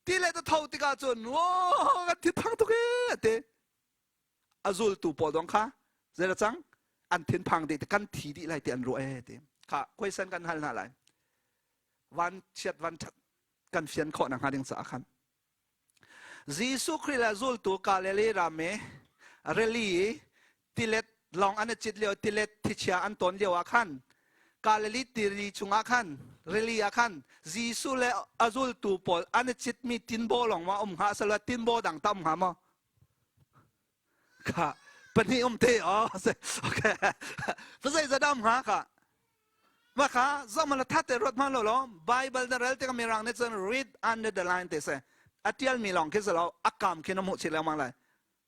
Tilet a tho tikah cun wo kan thi thang tuk e te. A zultu pawl dong kha zei dah cang? An thinphang dih kan thi dih lai ti an ruah e ti. Kha question kan hal hna lai. Van chiat van that kan fian khawh nakhnga ding caah khan. Jesuh Khrih le zultu Galilee ram i rili i tilet lawng an i cit lio tilet thichia an tawn lio ah khan Galilee tiri chungah khan rili ah khan Jesuh le a zultu pawl an i citmi tinbaw lawng ma um hnga salo tinbaw dang ta um hnga maw? Kha pahnih um te oh okay. Zei za dam hnga kha Mah kha zohmanh la that te ruat hmang lo law Bible na rel tikah mirang nih cun read under the line te si. A tialmi lawng khi si lo, a kam khi na hmuh chih lengmang lai.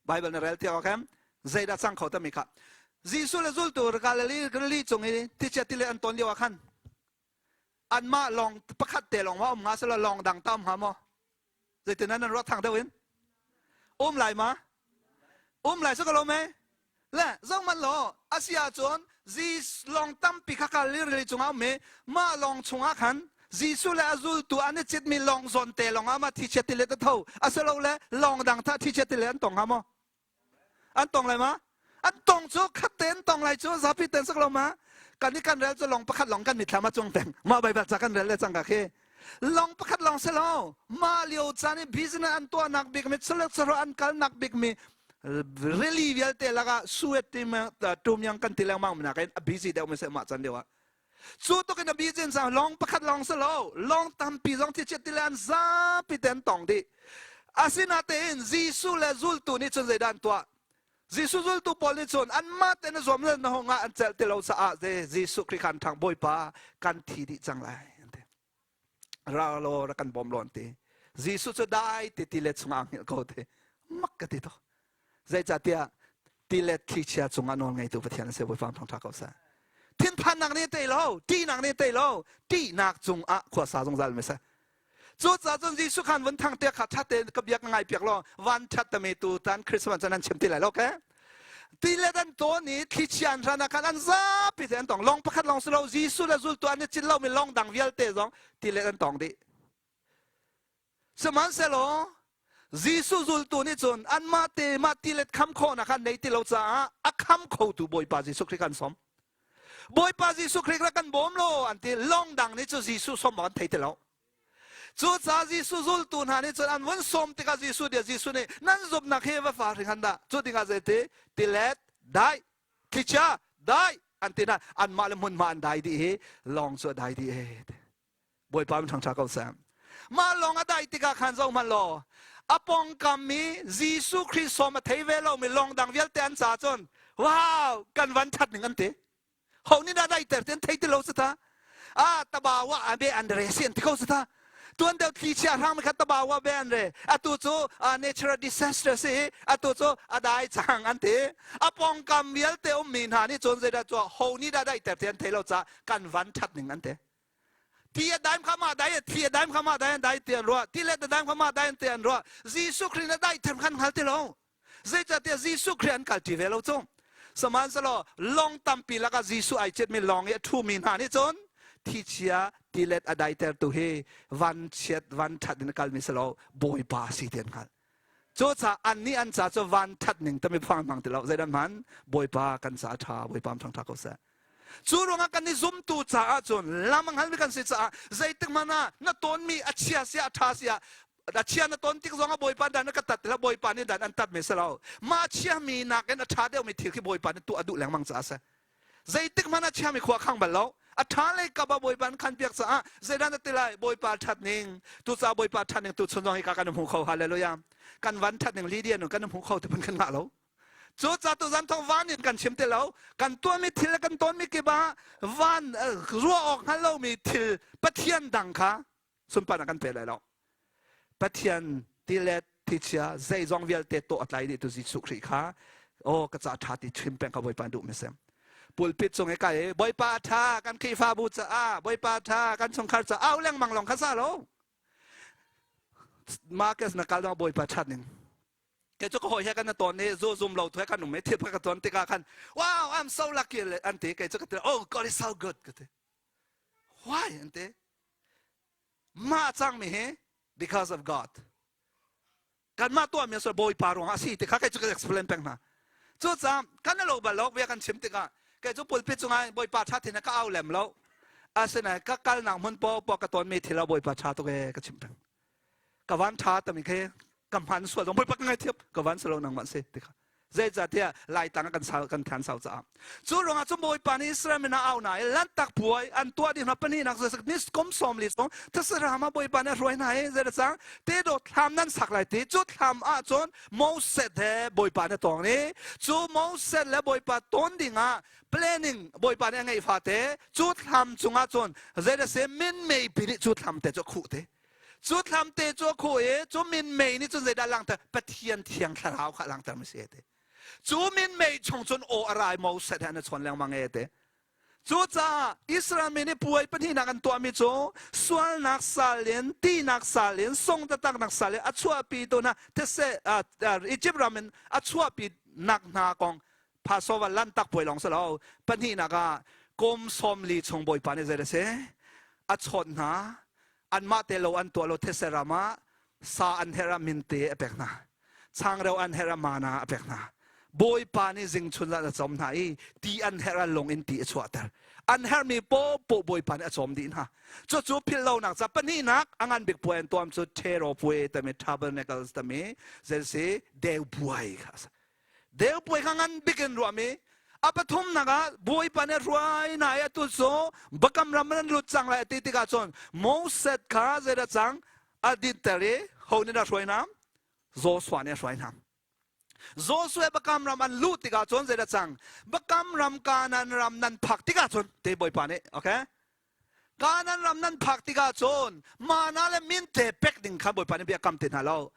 Bible na rel tikah khan zeidah cang kho tami kha. Jesuh le zultu Galilee Galilee cung i tichia tile an ton lio ah khan anmah lawng pakhat te lawng ma um hnga silo lawng dang ta um hnga maw? Zeitin nan ruat thang deuh in? Um lai ma? Um lai su ko lo me? Le zong man law a si ahcun Jesuh lawng tampi kha Galilee rili cungah um i mah lawng chungah khan Jesuh le a zultu an i citmi lawng zawn te lawng ah mah thichia tilet a tho asilole lawng dang tha thichia tilet an tong hnga maw? An tong lai ma? An tong cu khat te an tong lai cu zapi ten sak lo ma? Kan i kan rel cu lawng pakhat lawng kan mitthlam a cung peng. Mah Baibal ca kan rel le cang ka khi. Lawng pakhat lawng si lo. Mah lio caan i business an tuahnak bik mi chulek charo an kalnak bik mi rili vialte lakah suet tum yang kan ti lengmang nak in a busy deuh mi se mah chan lio ah cu tuk in a busy in sang long pakhat long se lo long tampi zong thi chiat ti le an zapi te an tong dih asinatein Jesuh le zultu nih cun zeidah an tuah Jesuh zultu pawl nih cun anmah tein a zuam le na hong ah an celh ti lo caah Jesuh Khrih khan ṭhang Bawipa kan thi dih cang lai an ti ra law rak kan bawm law an ti Jesuh cu dai ti tilet chungah aa hngilh ko ti mak ka ti tuk zeicahtiah tilet thlichia cungah nawl ngeitu Pathian a si Bawipa thawngṭha ko seh thinphannak nih tei lo ṭihnak nih tei lo ṭihnak cungah khuasa zungzal mi seh Cucaah cun Jesuh khan vun thang te kha ṭhat tein ka bia ka ngai piak law van ṭhat tami tu tan Christmas cun an chim ti lai lo ke ti le dan tawn i thlichia an hran ah khan an zapi te an tong lawng pakhat lawng si lo Jesuh le zultu an i cit lomi lawng dang vialte zong ti le an tong dih sihmanhsehlaw Jesuh zultu nih cun anmah te mah tilet kham khawhnak khan nei ti lo caah a kham khotu Bawipa Jesuh Khrih kan sawm Bawipa Jesuh Khrih rak kan bawm law an ti lawng dang nih cu Jesuh sawm an thei ti lo Cucaah Jesuh zultu hna nih cun an vun sawm tikah Jesuh dia Jesuh nih nan zumhnak hi va fa hring han dah cu dingah zeiti tilet dai thlichia dai an ti hna anmah le hmunhma an dai dih hi lawng cu a dai dih e Bawipa min ṭhangṭha ko seh. Mah lawng a dai tikah khan zoh hmanh law a pawngkam mi Jesuh Khrih sawm a thei ve lomi lawng dang vialte an ca cun wow kan van ṭhat ning an ti. Ho nih dah daiter ti an thei ti lo si ta. Ah tabawa a be an re si an ti ko si ta. Tuan deuh thli chia hrang mi kha tabawa be an re. Atu cu natural disaster si atu cu a dai cang an ti. A pawngkam vialte ummi hna nih cun zeidah cu ho nih dah daiter ti an thei lo ca kan van ṭhat ning an ti. Ti a daim kha mah dai thi a daim kha mah dai an dai ti an ruah ti le a daim kha mah dai an ti an ruah Jesuh Khrih na dai them khan hngal ti lo zeicahtiah Jesuh Khrih an kal ṭi ve lo cu sihmanhsehlaw lawng tampi lakah Jesuh ai citmi lawng i a ṭhumi hna nih cun thichia tilet a daitertu hi van chiat van ṭhat in a kalmi si lo Bawipa si ti an hngalh Cucaah annih an ca cu van ṭhat ning tami phang hmang ti lo zeidah hman Bawipa kan ca a ṭha Bawipa ṭhangṭha ko seh Cu ruangah kan i zumtu caah cun lam a hngalmi kan si caah zeitik hmanh ah na tawnmi a chia sia a ṭha sia a chia na ton tik zongah Bawipa dan na ka tat la Bawipa nih dan an tat mi si lo mah chiami nakin a ṭha deuhmi thil khi Bawipa nih tuah a duh lengmang caah a si zeitik hmanh ah chiami khua khang bal lo a ṭha lei kap ah Bawipa an khan piak caah zeidah na ti lai Bawipa ṭhat ning tucaah Bawipa ṭhat ning tu chun zong hi ka kan hmu kho hallelujah kan van ṭhat ning Lydia nu kan hmu kho ti phun kan ngah lo Cucaah tuzan thawng van in kan chim ti lo. Kan tuahmi thil le kan tawnmi kip ah van ruah awk hngal lomi thil Pathian dang kha. Sunparnak kan pe lai lo. Pathian tilet thichia zeizong vialte tawh a tlai dih tu Jesuh Khrih kha oh ka ca ṭha ti chim peng ka Bawipa duh mi si. Pulpit cung i kai i Bawipa ṭha kan Khrihfabu caah Bawipa ṭha kan chungkhar caah au lengmang lawng kha sa lo. Marcus na kal dong Bawipa ṭhat ning. Kei cu ka hawi he kan tawn i zu zum lo tu he kan um i thil ka ton tikah khan wow I'm so lucky an ti kei cu ka ti oh God is so good ka ti. Why an ti. Mah cangmi hi because of God. Kanmah tuahmi a Bawipa ruangah a si ti kha kei cu ka explain peng hna. Cucaah kan lo bal lo bia kan chim tikah kei cu pulpit cungah Bawipa ṭha thin ka au lem lo. Asinain ka kalnak hmun paohpaoh ka tonmi thil ah Bawipa ṭha tuk ee ka chim peng. Ka van ṭha tami khi ka hman sual zong Bawipa ka ngaithiam ka van si lo nangmah si ti kha. Zeicahtiah Laitlang ah kan sau kan than sau caah. Cu ruangah cun Bawipa nih Israel mi hna au hna i lanhtak puai an tuah dih hna pahnihnak ni kum 40 chung thasarama ah Bawipa nih a hruai hna i zeidah cang te-dawt thlam nan sak lai ti cu thlam ah cun Moses he Bawipa nih a tawng i cu Moses le Bawipa ton dingah planning Bawipa nih a ngeih fate cu thlam cungah cun zeidah si minmei pi nih cu thlam te cu a khuh te. Cu thlam te cu a khuh i cu minmei nih cun zeidah langhter? Pathian thiang thlarau kha langhter mi si te. Cu minmei chung cun aw a rai Moses he an i chawn lengmang e te. Cucaah Israel mi nih puai pahnihnak an tuahmi cu sualnak sal in, tinak sal in, song taktaknak sal in a chuahpi tu hna these Egypt ram in a chuahpi nak hna kong Passover lantak puai lawng si lo pahnihnak ah kum 40 chung Bawipa nih zei a si a chawt hna anmah te lo an tuah lo these ram ah sa an herh ah minte a pek hna changreu an herh ah mana a pek hna Bawipa nih zingchun zan a cawm hna i ti an herh ah lung in ti a chuahter an herhmi poahpoah Bawipa nih a cawm dih hna cucu philh lonak ca pahnihnak a ngan bik puai an tuam cu Thero puai tami Tabernacles tami zelsi deu buai kha a si Deu puai kha ngan bik in ruahmi a pathumnak ah Bawipa nih hruai na i atu cu Bakam ram nan lut cang lai a ti tikah cun Moses kha zeidah cang a dinter i ho nih dah hruai hna Joshua nih a hruai hna Joshua Bakam ram an luh tikah cun zeidah cang Bakam ram Kanaan ram nan phak tikah cun te Bawipa nih okay Kanaan ram nan phak tikah cun mana le minte pek ding kha Bawipa nih bia kam te hna lo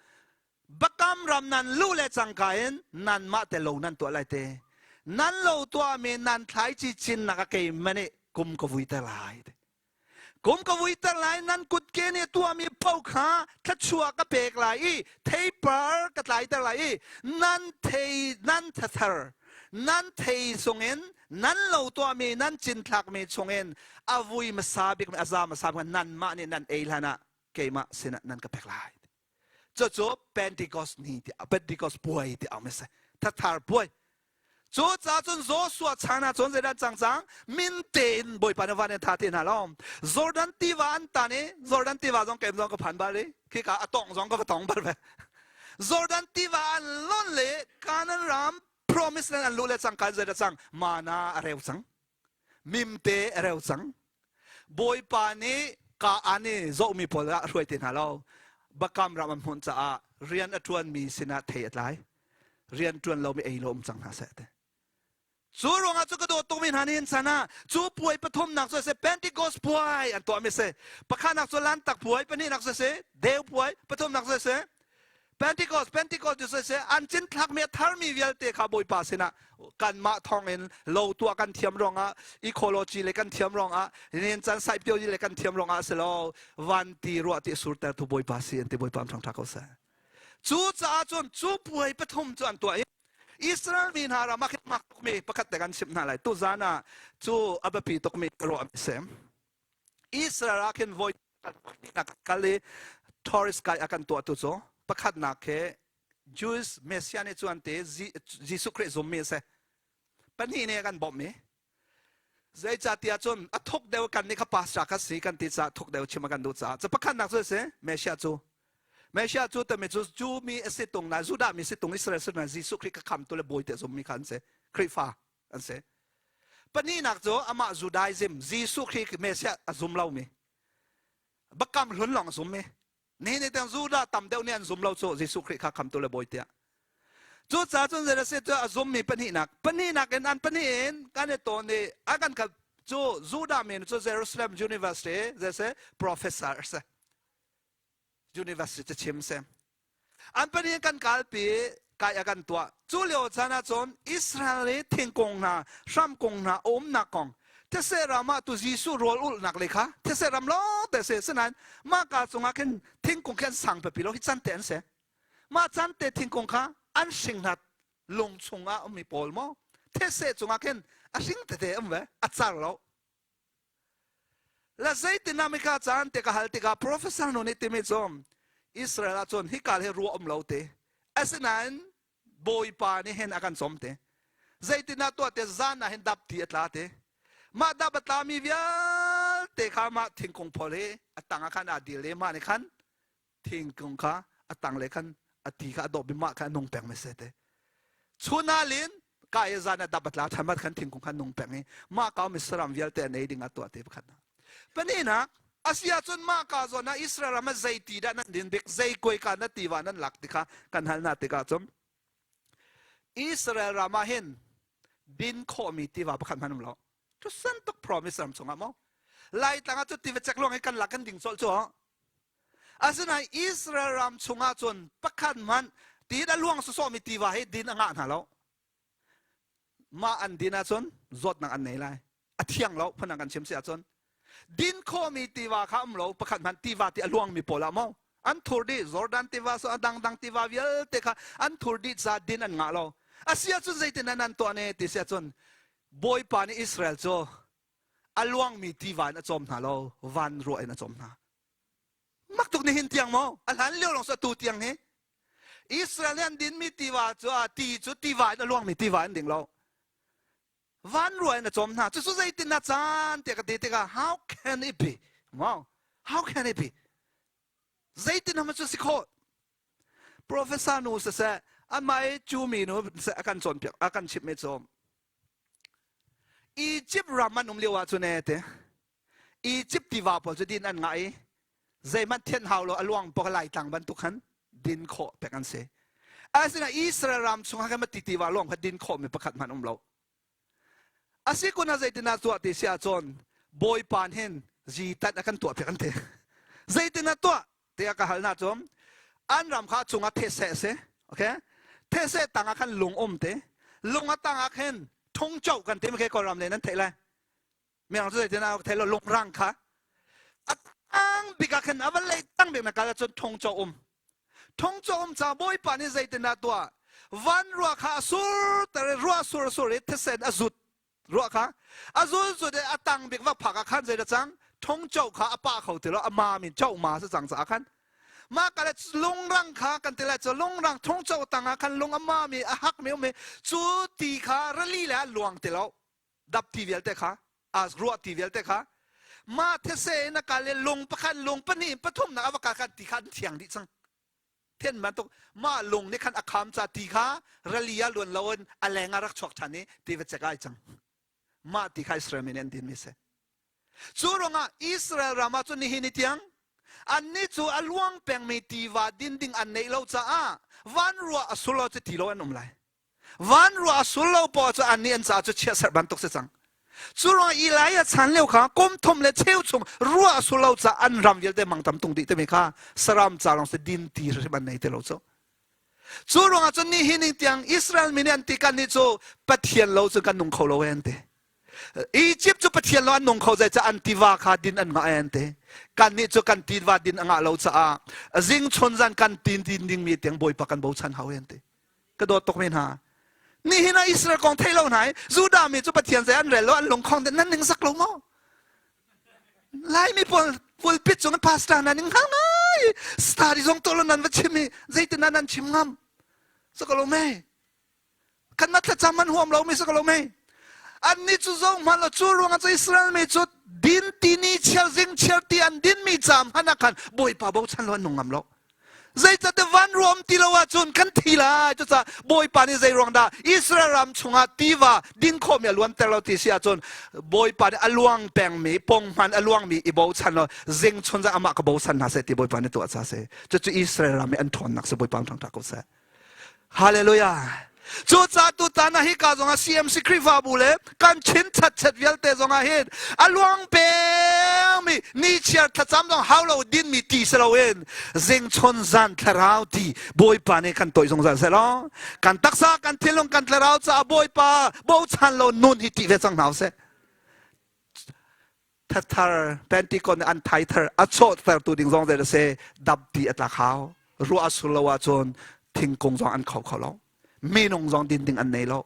Bakam ram nan luh le cangka in nanmah te lo nan tuah lai te. Nan lo tuahmi nan thlaici cinnak a keimah nih kum ka vuiter lai. Kum ka vuiter lai nan kutke nih tuahmi paoh kha thluachuah ka pek lai i theipar ka tlaiter lai i nan thei nan thathar nan thei chungin nan lo tuahmi nan cinthlakmi chungin a vui hmasa bik a za hmasa bik nanmah nih nan ei hlan ah keimah sinah nan ka pek lai. Cucu Pentecost ni ti Pentecost puai ti ang si. Thathar puai. Cu ca cun Joshua chan ah cun zeidah cang cang min tein Bawipa nih van in tha ti hna lo. Jordan tiva an tan i Jordan tiva zong kem zong ka phan bal i khika a tong zong ka va tong bal ve. Jordan tiva an lon le Canaan ram promise land an luh le cangka zeidah cang mana a reu cang. Mimte a reu cang. Bawipa nih kaan i zohmi pawl ah a hruai ti hna lo. Bakam ram an hmuh caah rian a ṭuanmi sinah thei a tlai. Rian ṭuan lomi ei lo um cang hna seh ti. Cu ruangah cu ka dawt tukmi hna nihin chan ah cu puai pathumnak cu a si Pentecost puai an tuahmi a si. Pakhatnak cu Lantak puai, pahnihnak cu a si Deu puai, pathumnak cu a si Pentecost, Pentecost cu siseh an cinthlakmi a tharmi vialte kha Bawipa sinah kanmah thawngin lo tuah kan thiam ruangah ecology le kan thiam ruangah nen can saipio le kan thiam ruangah si lo van ti ruah ti surter tu Bawipa si an ti Bawipa am ṭha ko seh. Cu caah cun cu puai pathum cu an tuah i Israel mi hna ram ah khin mak tukmi pakhat te kan chimh hna lai. Tuzan ah cu a biapi tukmi ruah mi si. Israel ah khin voi kal i tourist guide a kan tuahtu cu pakhatnak khi Jewish Messiah nih cuan te Jesuh Khrih zummi a si. Pahnih nih a kan bawmh i zeicahtiah cun a thuk deuh kan nih kha pastor kha si kan ti caah thuk deuh chim a kan duh caah cu pakhatnak cu a si Messiah cu Messiah cu tami cu Jew mi a si tung na Judah mi si tung Israel si na Jesuh Khrih ka khamtu le bawi te zummi kha an si Khrihfa an si. Pahnihnak cu amah Judaism, Jesuh Khrih Messiah a zum lomi, bakam hlun lawng a zummi. Nihin ni tiang Judah tam deuh nih an zum lo cu Jesuh Khrih kha khamtu le bawi tiah. Cucaah cun zei a si cu a zummi pahnihnak, pahnihnak in an pahnih in kan i tawn i a kan kal cu Judah mi cu Jerusalem University zei si professor a si. University chim si. An pahnih kan kalpi kai a kan tuah. Cu lio caan ah cun Israel i thingkung hna, hramkung hna a umnak kong these ram ah tu Jesuh rawl ulhnak le kha these ram lawng te si. Sinain mah ka cungah khin thingkung khi an sang pipi lo hi can te an si. Mah can te thingkung kha an hring hna lung chungah ummi pawl maw these cungah khin a hring tete um ve a car lo. La zeitin ah mika caan te ka hal tikah professor nu nih timi cu Israel ah cun hika hi ruah um lo te. Asinain Bawipa nih hin a kan cawm te. Zeitin ah tuah te zan ah hin dap ti a tla te. Mah dap a tlami vialte kha mah thingkung phol hi a tang ah khan aa dil i mah nih khan thingkung kha a tang le khan a ti kha a dawp i mah kha a nung peng mi se te chun ah lin ka i zan a dap a tla than mat khan thingkung kha nung peng i mah ka mi saram vialte an ei ding ah tuah te pakhat na pahnihnak asia cun mah ka zawn ah Israel ram ah zei ti dah nan din bik zei kuai ka na tiva nan lak ti kha kan hal na tikah cun Israel ram ah hin din khawhmi tiva pakhat hmanh um lo Tusan tuk promise ram chungah maw Laitlang ah cu tiva cek luang i kan lak kan ding colh cu Asinain Israel ram chungah cun pakhat hmanh tiin a luang sawsawhmi tiva hi din a ngah hna lo. Mah an din ahcun zawtnak an nei lai. A thiang lo phun kan chim si ahcun. Din khawhmi tiva kha um lo pakhat hmanh tiva ti a luangmi pawl ah maw an thur dih Jordan tiva so a dangdang tiva vialte kha an thur dih ca din an ngah lo. Asi ahcun zeitin an tuah ne ti si ahcun Bawipa nih Israel cu a luangmi tiva in a cawm hna lo van ruah in a cawm hna mak tuk nihin tiang maw a hlan lio lawng tu tiang hi Israel nih an dinmi tiva cu a ti cu tiva in a luangmi tiva in ding lo van ruah in a cawm hna cucu zeitin na caan tiah ka ti tikah how can it be maw how can it be zeitin hama cu si khawh professor nu siseh amah i cu mi nu a kan cawnpiak a kan chimh mi cu Egypt ram an um lio ah cun e te Egypt tiva pawl cu din an ngah i zeihmanh thianh hau lo a luang pok lai tlang bantuk khan din khawh pek an si. Asinain Israel ram chungah khan ti tiva luang kha din khawh mi pakhat hmanh um lo. Asi kun ah zeitin ah tuah ti si ahcun Bawipa hin zitat a kan tuah piak an ti. Zeitin ah tuah tiah ka hal na cu an ram kha chungah these si. Okay? These tang ah khan lung um te. Lung a tang ah khin thung cho kan ti mi khi Kawlram le nan theih lai. Mirang cu zeitin ah thei lo lungrang kha a tang bik ah khin a va lei tang bik na kal ahcun thung cho um. Thung cho um ca Bawipa nih zeitin dah tuah? Van ruah kha a sur ter i ruah sur sur i thisen a zut ruah kha a zul zut i a tang bik va phak ah khan zei dah cang thung cho kha a pah kho ti lo a ma min cho ma si cang caah khan mah ka le lungrang kha kan ti lai cu lungrang thung cho tang ah khan lung a ma mi a hak mi um i cu ti kha rali le a luang ti lo dap ti vialte kha as ruah ti vialte kha mah these in a kal i lung pakhat lung pahnih pathum nak a va kal khan ti kha an thiang dih cang thian bantuk mah lung nih khan a kham ca ti kha rali ah luan lo in a leng ah rak chuak ṭhan i ti va cek ai cang mah ti kha Israel mi nih an din mi si cu ruangah Israel ram ah cun nihin ni tiang annih cu a luang pengmi tiva din ding an neih lo caah van ruah a sul lo cu ti lo an um lai Van ruah a sul lo paoh cu annih an caah cu chiatserh bantuk si cang. Cu ruangah Elijah chan lio kha kum thum le cheu chung ruah a sul lo caah an ram vialte mangtam tung dih timi kha saram ca lawng si din ti hrim an nei ti lo cu. Cu ruangah cun nihin ning tiang Israel mi nih an ti kan nih cu Pathian lo cu kan nung kho lo e an ti. Egypt cu Pathian lo an nung kho zei caah an tiva kha din an ngah e an ti. Kan nih cu kan tiva din a ngah lo caah zing chun zan kan tin din dingmi tiang Bawipa kan bochan hau e an ti. Ka dawt tuk mi hna. Nihin ah Israel kong thei lo hna i Judah mi cu Pathian zei an rel lo an lungkhong nan ning zak lo maw? Laimi pawl pulpit cung in pastor nan ning hngal ngai. Study zong tuah lo nan va chim i zeitin nan chim ngam? So ka lo mei. Kan na thlacam an huam lo mi so ka lo mei. Annih cu zo hmanh lo cu ruangah cu Israel mi cu din ti ni chiar zing chiar ti an din mi caam hmanh ah khan Bawipa bochan lo an nung ngam lo. Zeicahtiah van ruam ti lo ahcun kan thi lai. Cucaah Bawipa nih zei ruang dah Israel ram chungah tiva din khawhmi a luanter lo ti si ahcun Bawipa nih a luang pengmi, ponghman a luangmi i bochan lo zing chun zan amah ka bochan hna seh ti Bawipa nih tuah ca si. Cucu Israel ram i an ṭhawnnak si Bawipa thangṭhat ko seh. Hallelujah. Cucaah tutan ah hika zongah CMC Khrihfabu le kan Chin chatchet vialte zongah hin a luang pengmi nichiar thlacam zong hau lo dinmi ti si loin zingchun zan thlarau ti Bawipa nih kan toih zungzal seh law kan taksa kan thinlung kan thlarau caah Bawipa bochan lo nun hi ti ve cang hna usih. Thathar Pentecost nih an thai thar a chawhtertu ding zong zei a si dapti a tlak hau ruah a sur lo ahcun thingkung zong an kho kho lo minung zong din ding an nei lo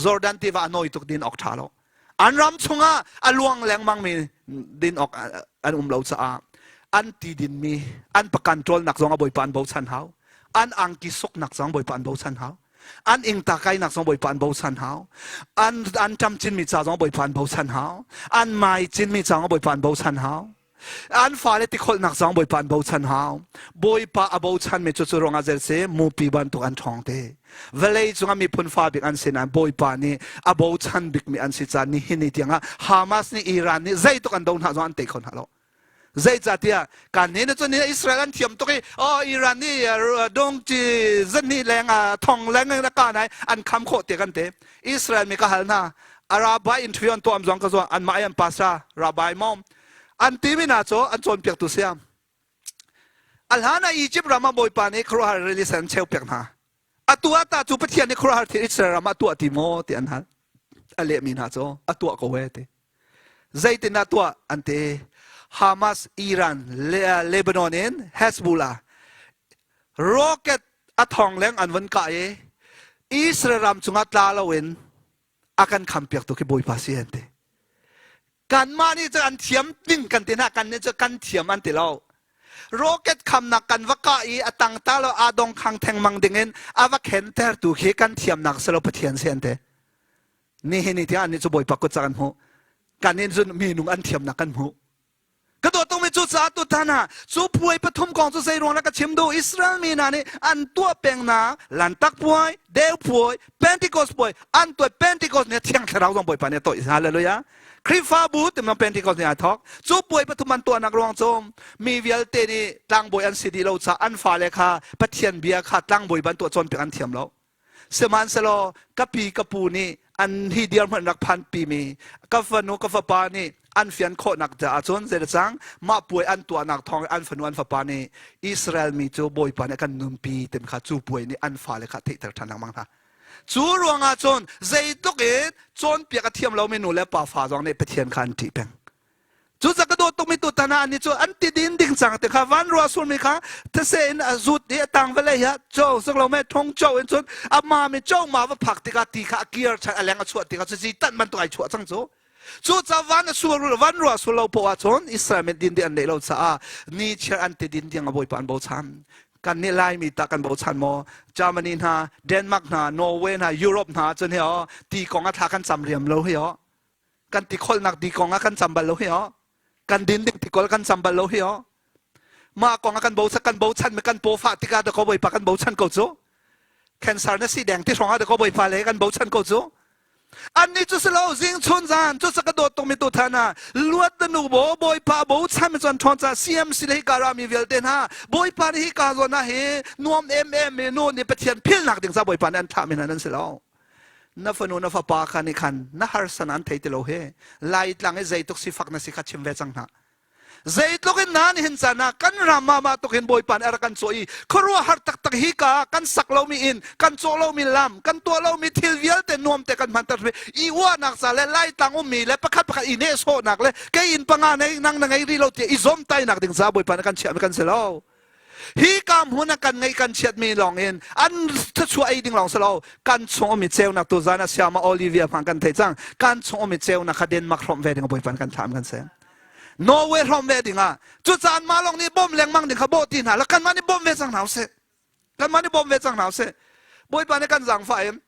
Jordan tiva a nawi tuk din awk ṭha lo an ram chungah a luang lengmang mi din awk an um lo caah an ti din mi an pakan ṭawlnak zong a bawipa an bochan hau an angki suknak zong bawipa an bochan hau An ingta kainak zong Bawipa an bochan hau. An an ṭam cinmi ca zong Bawipa an bochan hau. An mai cinmi ca zong Bawipa an bochan hau. An fale tikholhnak zong Bawipa an bochan hau. Bawipa a bochanmi cu cu ruangah zel si mupi bantuk an ṭhawng te. Vawlei cungah miphun fa bik an si nain Bawipa nih a bochan bikmi an si caah nihin ni tiangah Hamas nih Iran nih zeituk an do hna zong an tei kho hna lo. Zeicahtiah kan nih cun Israel an thiam tuk i oh Iran nih dong ci zani leng thong leng in ka nai an kham khawh te kan te Israel mi ka hal hna Rabbi interview an tuam zong ka zuang an mah an pastor Rabbi mom an ti mi na cu an cawnpiak tu siam a hlan ah Egypt ram ah bawipa nih khuaruahhar release an cheu piak hna atu ah ta cu Pathian nih khuaruahhar thil Israel ram ah tuah ti maw ti an hal a leh mi hna cu a tuah ko he ti Zeitin dah tuah an ti. Hamas, Iran, Lebanon in Hezbollah rocket a thong leng an vun kah i Israel ram cungah tla loin a kan khampiaktu khi Bawipa si an ti. Kanmah nih cun an thiam ding kan ti hna kan nih cu kan thiam an ti lo. Rocket khamnak kan va kah i a tang ta lo aa dong khang thengmang dingin a va khentertu khi kan thiamnak si lo Pathian si an ti. Nihin ni tiang annih cu Bawipa kut cak an hmuh. Kan in cun minung an thiamnak kan hmuh. Ka dawt tukmi cu caah tutan ah cu puai pathum kong cu zei ruang dah ka chim duh Israel mi hna nih an tuah pengnak Lantak puai, Deu puai, Pentecost puai an tuah Pentecost nih Thiang Thlarau zong Bawipa nih a toih Hallelujah Khrihfabu timang Pentecost nih aa thawk cu puai pathum an tuahnak ruang cu mi vialte nih tlangbawi an si dih lo caah an fale kha Pathian bia kha tlangbawi bantuk cawnpiak an thiam lo Sihmanhsehlaw ka pi ka pu nih an hi dirhmun rak phanpi mi ka fanu ka fapa nih an fian khawhnak caah cun zeicang mah puai an tuahnak thawng an fanu an fapa nih Israel mi cu Bawipa nih kan nunpi tim kha cu puai nih an fale kha theihter ṭhan lengmang hna. Cu ruangah cun zeitluk in cawnpiak a thiam lomi nu le pa fa zong nih Pathian kha an ṭih peng. Cucaah ka dawt tukmi tutan ah annih cu an ti din ding cang ti kha van ruah sulmi kha these in a zut i a tang vawlei ah cho sik lo me thong cho in cun a ma mi cho ma va phak tikah ti kha a kir ṭhan a leng a chuah tikah cuci tan bantuk ai chuah cang cu. Cucaah van a sur van ruah sul lo poah cun Israel mi din ding an neih lo caah ni chiar an ti din ding a Bawipa an bochan. Kan nih Laimi tah kan bochan maw? Germany hna, Denmark hna, Norway hna, Europe hna cun hi oh ti kong a thla kan cam riam lo hi oh. Kan tikholnak di kong ah kan cam bal lo hi oh. Kan din ding tikol kan cam bal lo hi oh. Mah kong ah kan bochan kan bochan mi kan pawfah tikah da ko Bawipa kan bochan ko cu. Cancer na si deng ti hrawng ah da ko Bawipa le kan bochan ko cu. Annih cu si lo zing chun zan cu ka dawt tuk mi tu than ah luat na nu bo Bawipa bochan mi chuan ṭhawn ca CMC le hika rami vialte hna Bawipa nih hika zawn ah hi nuam em em mi nu nih Pathian philnak ding ca Bawipa nih an thlah mi hna nan si lo. Na fanu na fapa kha nih khan na harsan an thei ti lo he Laitlang i zeitluk sifak na si kha chim ve cang hna. Zeitluk in na nihin caan ah kan ram ah mah tuk hin Bawipa nih a rak kan cawh i khuaruahhar taktak hi ka kan sak lomi inn kan cawh lomi lam kan tuah lomi thil vialte nuam te kan hmanter i uahnak ca le Laitlang ummi le pakhat pakhat i nehsawhnak le kei inn panga nei nang na ngei rih lo tiah i zawmtainak ding ca Bawipa nih kan chiahmi kan si lo. Hi ka hmun ah kan ngeih kan chiatmi lawng in an thluachuah ei ding lawng si lo kan chung ummi ceunak tu zan ah siama Olivia hmang kan thei cang kan chung ummi ceunak kha Denmark hrawmh ve ding Bawipa kan thlam kan si Norway hrawmh ve ding ah cucaan mah lawng nih bawm lengmang ding kha bawh ti hna la kanmah nih bawm ve cang hna usih kanmah nih bawm ve cang hna usih Bawipa nih kan zaangfah in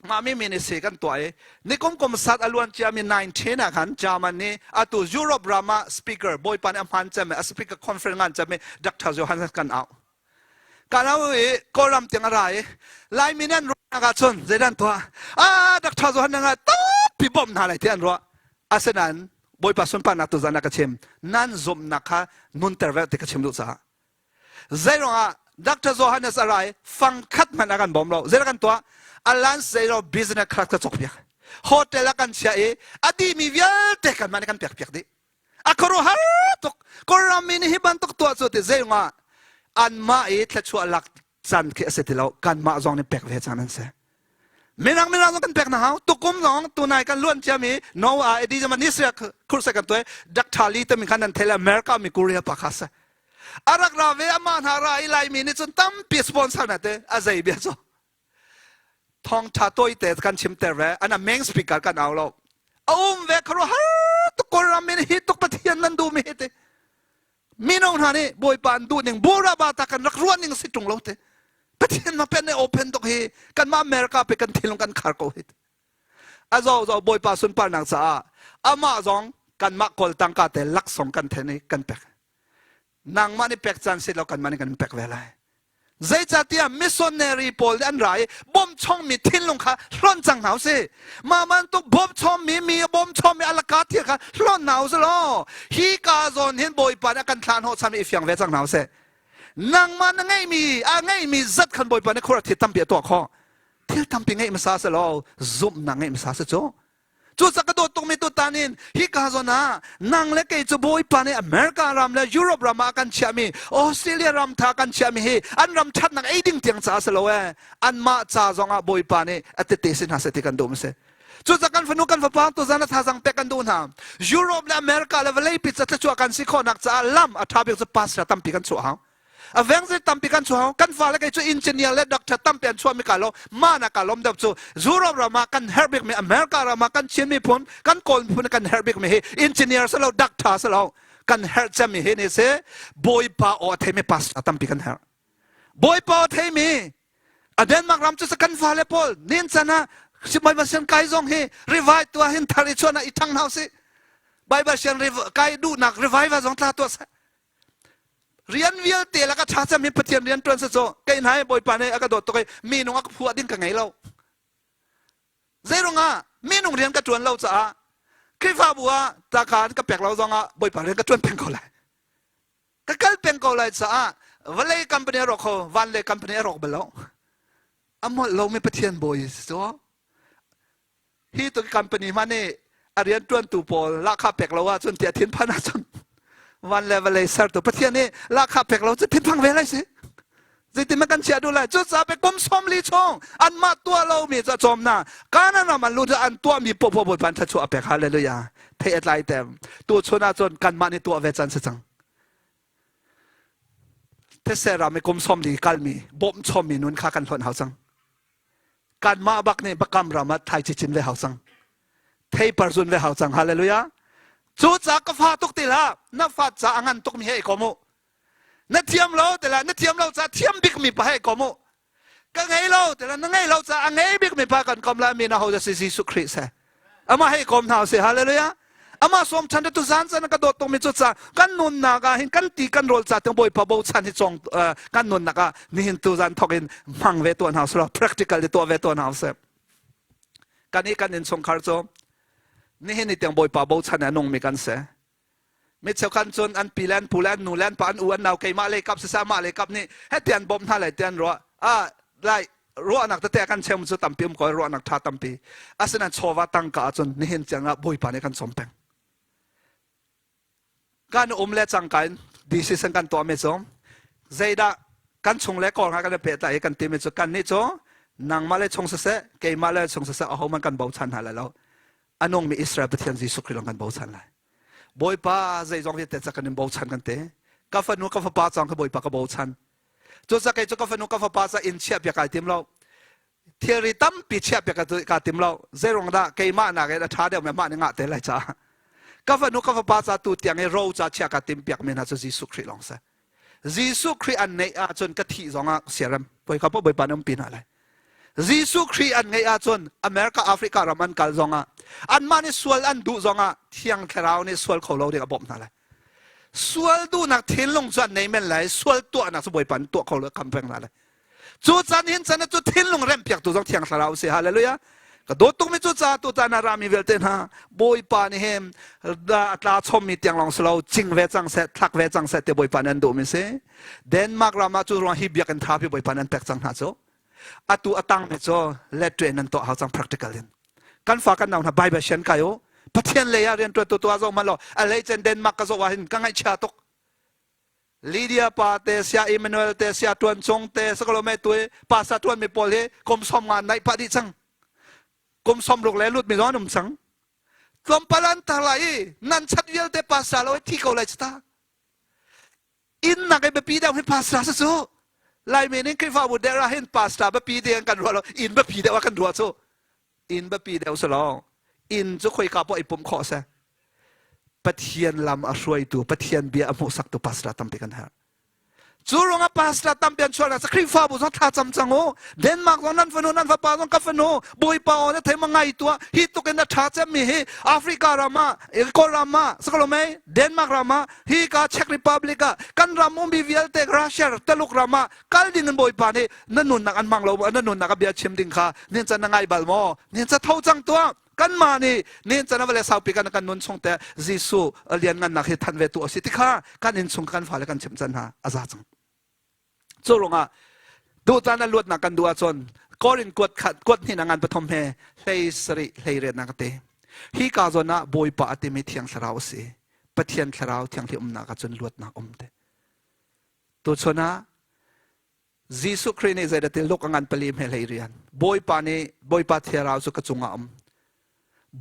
mah mi ministry kan tuah i nikum kum sat a luan ciami 19 ah khan German nih atu Europe ram ah speaker bawipa nih a hman cem a speaker conference ngan cem Dr. Johannes kan au kan au i Kawlram tiang a ra i Laimi nih an ruahnak ahcun zeidah an tuah ah Dr. Johannes nga tampi bawmh hna lai ti an ruah asinain bawipa sunparnak tu zan ah ka chim nan zumhnak kha nunter ve ti ka chim duh caah Zeiruangah Dr. Johannes a ra i fangkhat hmanh a kan bawm lo. Zeidah kan tuah? Alan Zero business class ka cawk piak. Hotel ah kan chia i a dihmi vialte kan mah nih kan pek piak dih. A khuaruahhar tuk. Kawlram mi nih hi bantuk tuah cu ti zei anmah i thluachuah lak can khi a si ti lo. Kanmah zong nih pek ve cang nan si. Mirang mirang zong kan pek na hau. Tukum zong tunai kan luan ciami Noah Edi zama nisria khurse kan tuai Dr. Lee tami khan nan thele America mi Korea pa kha se. A rak ra ve ama hna ra i Laimi nih cun tampi sponsor na te a zei bia cu. Thawngtha tawite kan chim ter ve ana main speaker kan au lo. A um ve kharo har tuk Kawlram mi hi tuk Pathian nan duh mi hi te. Mino hna nih Bawipa an duh ning buraba ta kan rak ruah ning si ṭung lo te. Pathian ma pen ne open tuk hi kanmah America pe kan thinlung kan khar ko hi. A zo zo Bawipa sunparnak caah amah zong kanmah kawl tangka te laksawng kan then i kan pek. Nangmah nih pek caan si lo kanmah nih kan pek ve lai. Zeicahtiah missionary pawl nih an ra i bawmchongmi thinlung kha hlonh cang hna usih. Mah bantuk bawmchommi mi a bawmchommi alaka thil kha hlonh hna usih law hi ka zawn hin Bawipa nih a kan thlah hnawhchan i fiang ve cang hna usih. Nangmah na ngeihmi a ngeihmi zat khan Bawipa nih khuaruah thil tampi a tuah khawh. Thil tampi ngeih hmasa seh law zumhnak ngeih hmasa seh cu. Cucaah ka dawt tukmi tutan in hika zawn ah nang le kei cu Bawipa nih America ram le Europe ram ah kan chiahmi Australia ram tha kan chiahmi hi an ram thatnak ei ding tiang caah si lo ee anmah ca zong ah Bawipa nih a tete si hna seh ti kan duh si. Cucaah kan fanu kan fapa tuzan a thazang pek kan duh hna. Europe le America le vawlei pi ca thluachuah kan si khawhnak caah lam a tha bik cu pastor tampi kan chuah hau. A vengzir tampi kan chuah kan fale kei cu engineer le doctor tampi an chuah mi ka lo ma na ka lom deuh cu Europe ram ah kan herh bik mi America ram ah kan Chin miphun kan Kawl miphun kan herh bik mi hi engineer si lo doctor si lo kan herh cem mi hi ni si Bawipa aw a thei mi pastor tampi kan herh Bawipa aw thei mi a Denmark ram cu kan fale pawl nin chan ah Bible sian kai zong hi revive tuah hin thar i chuan ah i thang hna usih Bible sian kai duhnak revival zong tla tuah seh Rian vialte la ka ṭha cem hi Pathian rian ṭuan si cu kei hna hi Bawipa nih a ka dawt tuk i minung a ka phuah ding ka ngei lo. Zeirungah minung rian ka ṭuan lo caah Khrihfabu ah taka an ka pek lo zongah Bawipa rian ka ṭuan peng ko lai. Ka kal peng ko lai caah vawlei company a rawk kho, van le company a rawk bal lo. A molh lomi Pathian bawi si cu. Hi tu company hmanh nih a rianṭuantu pawl lahkhah pek lo ahcun tiah thinphan ahcun van le vawlei sertu Pathian nih lahkhah pek lo cu thinphang ve lai si. Zeitin kan chiah duh lai? Cucaah pe kum 40 chung anmah tuah lomi cu a cawm hna. Kanaan ram an lut an tuahmi popo Bawipa an thluachuah a pek. Hallelujah. Theih a tlai tem. Tu chun ahcun kanmah nih tuah ve can si cang. These ram i kum 40 kalmi bawmh chommi nun kha kan hlonh hau cang. Kanmah bak nih bakam ram ah thlaici cin ve hau cang. Theipar zun ve hau cang. Hallelujah. Cu ca ka fa tuk ti hlah. Na fa ca a ngan tuk mi he i kom u. Na thiam lo ti lah na thiam lo ca thiam bik mi pa he i kom u. Ka ngei lo ti lah na ngei lo ca a ngei bik mi pa kan kom la mi na ho si Jesuh Khrih se. Amah he i kom hna usih. Hallelujah. Amah sawm ṭhan tu zan zan ka dawt tukmi cu ca kan nunnak ah hin kan ti kan rawl ca tiang Bawipa bochan hi cawng kan nunnak ah nihin tu zan thawk in hmang ve tuah hna usih practical i tuah ve tuah hna usih. Kan i kan innchungkhar cu nihin ni tiang Bawipa bochan a nungmi kan si. Mi cheukhat cun an pi le an pu le an nu le an pa an u an nau keimah lei kap siseh amah lei kap nih heti an bawmh hna lai ti an ruah. Ah lai ruahnak tete kan chem cu tampi um ko ruahnak ṭha tampi. Asinain chawva tangka ahcun nihin tiang ah Bawipa nih kan cawm peng. Kan um le cangka in decision kan tuahmi cu zeidah kan chung le kawl kan i pehtlai i kan timi cu kannih cu nangmah le chung siseh keimah le chung siseh ahohmanh kan bochan hna lai lo a nungmi Israel Pathian Jesuh Khrih lawng kan bochan lai. Bawipa zeizong vialte ca kan in bochan kan te. Ka fanu ka fapa cang ka Bawipa ka bochan. Cucaah kei cu ka fanu ka fapa ca inn chiah piak ai tim lo. Thilri tampi chiah piak ka tim lo. Zeiruang dah keimah nak in a ṭha deuh mi mah nih ngah te lai caah. Ka fanu ka fapa ca tu tiang i ro ca chiah ka tim piak mi hna cu Jesuh Khrih lawng si. Jesuh Khrih an neih ahcun ka thih zongah siarem poi ka Bawipa nih umpi hna lai. Jesuh Khrih an ngeih ahcun America Africa ram an kal zongah anmah nih sual an duh zongah Thiang Thlarau nih sual kho lo ding a bawmh hna lai. Sual duhnak thinlung cu an nei men lai, sual tuahnak cu Bawipa nih tuah kho lo kham peng hna lai. Cu can hin can cu thinlung remhpiaktu zong Thiang Thlarau si. Hallelujah. Ka dawt tukmi cu ca tu caan ah rami vialte hna Bawipa nih hin a tla chommi tiang lawng si lo cing ve cang seh thlak ve cang seh ti Bawipa nih an duhmi si. Denmark ram ah cu ruang hi biakinn tha pi Bawipa nih an pek cang hna cu. Atu a tangmi cu let ṭe nan tuah hau cang practical in. Kan fa kan nau hna Bible sian kai u. Pathian lei ah rianṭuan tu tuah zoh hmanh law a lei cen Denmark ka zoh ah hin ka ngaihchia tuk. Lydia pa te sia Emmanuel te sia Tuan Cung te sakalome tui pasa tuan mi pawl hi kum som nga naih pah dih cang. Kum som ruk le lut mi zong an um cang. Tlawmpal an tar lai i nan chat vialte pasa lo i thi ko lai ta. Inn nak i biapi deuh hi pastor si cu. Laimi nih Khrihfabu der ah hin pastor biapi ding kan ruah lo, inn biapi deuh ah kan ruah cu. Inn biapi deuh si lo. Inn cu khoika poah i pumh khawh si. Pathian lam a hruaitu, Pathian bia a hmuhsaktu pastor tampi kan herh. Cu ruangah pastor tampi an chuahnak cu Khrihfabu zong thla cam cang u. Denmark zong nan fanu nan fapa zong ka fanu Bawipa aw na thei ma ngai tuah hi tuk in a ṭha cemmi hi Africa ram ah Kawl ram ah sakalomei Denmark ram ah hi ka Czech Republic ah kan ram ummi vialte Russia Taluk ram ah kal ding in Bawipa nih na nunnak an hmang lo na nunnak a bia chim ding kha nin can na ngai bal maw nin ca tho cang tuah kanmah nih nin can a le saupi kan kan nun chung te Jesuh lian ngannak hi than ve tu a si tikha kan inn chung kan fale kan chim can hna a za cang cu ruangah duhcaan a luatnak kan duh ahcun Korin kuat khat kuat hnih na ngan pathum he hlei sarih hlei riat na ka te hi ka zawn ah Bawipa a timi thiang thlarau a si Pathian thlarau thianghlim umnak ahcun luatnak um te tuchun ah Jesuh Khrih nih zeidah til luk a ngan pali hme hlei rian Bawipa nih Bawipa thlarau cu ka cungah um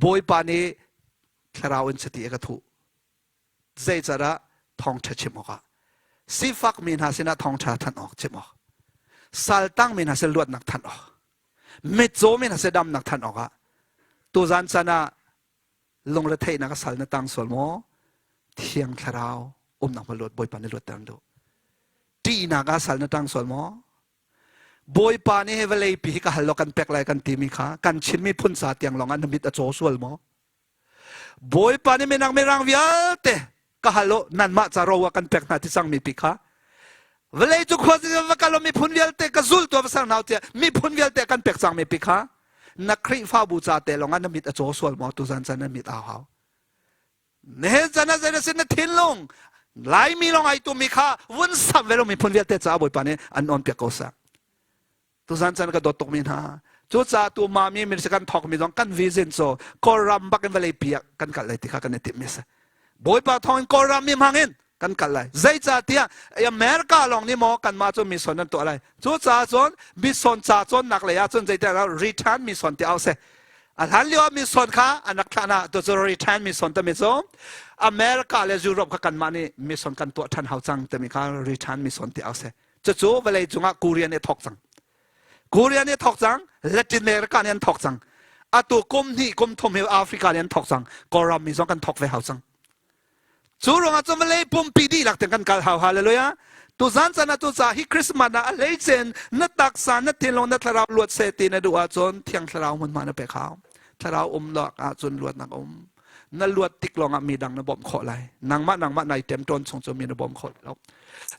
Bawipa nih thlarau in chiti a ka thuh Zeicadah thawngṭha chim awkah sifakmi hna sinah thawngṭha thanh awk chim awk saltangmi hna sin luatnak thanh awk mitcawmi hna sin damnak thanh awkah tuzan chan ah lungretheihnak a sal na tang sual maw thiang thlarau umnak ma luat bawipa nih luatter an duh ṭihnak ah sal na tang sual maw Bawipa nih hi vawlei pi hi ka hal law kan pek lai kan timi kha kan Chin miphun ca tiang lawng ah na mit a caw sual maw Bawipa nih minang mirang vialte ka hal u nanmah ca ro ah kan pek hna ti cangmi pi kha vawlei cu khua va kal miphun vialte ka zul tu va ser hna tiah miphun vialte kan pek cangmi pi kha na Khrihfabu ca te lawng ah na mit a caw sual maw tuzan can na mit au hau nihin can ah zei sin na thinlung Laimi lawng ai tumi kha vun sam ve lo miphun vialte ca Bawipa nih an on piak ko seh Tuzan chan ka dawt tukmi hna. Cucaah tu mami min kan thawkmi zong kan vision cu Kawlram bak in vawlei pi ah kan kal lai ti kha kan i timh mi si. Bawipa thawng in Kawlram mi hmang in kan kal lai. Zeicahtiah America lawng nih maw kanmah cu mission an tuah lai. Cucaah cun mission ca cawnnak lei ah cun zeitiah return mission ti au seh. A hlan lio ah mission kha an rak thlah na tu cu return mission timi cu America le Europe kha kanmah nih mission kan tuah ṭhan hau cang timi kha return mission ti au seh. Cucu vawlei cungah Korea nih thawk cang. Korea nih thawk cang, Latin America nih an thawk cang. Atu kum hnih kum thum hi Africa nih an thawk cang. Kawlram mi zong kan thawk ve hau cang. Cu ruangah cun vawlei pumpi dihlak ten kan kal hau hallelujah. Tuzan chan ah tu ca hi Christmas ah a hleicen na taksa na thinlung na thlarau luat seh ti na duh ahcun thiang thlarau hmunhma na pek hau. Thlarau um lak ahcun luatnak um. Na luat tik lawngah mi dang na bawmh khawh lai. Nangmah nangmah nai temtawn chung cu mi na bawm khawh lo.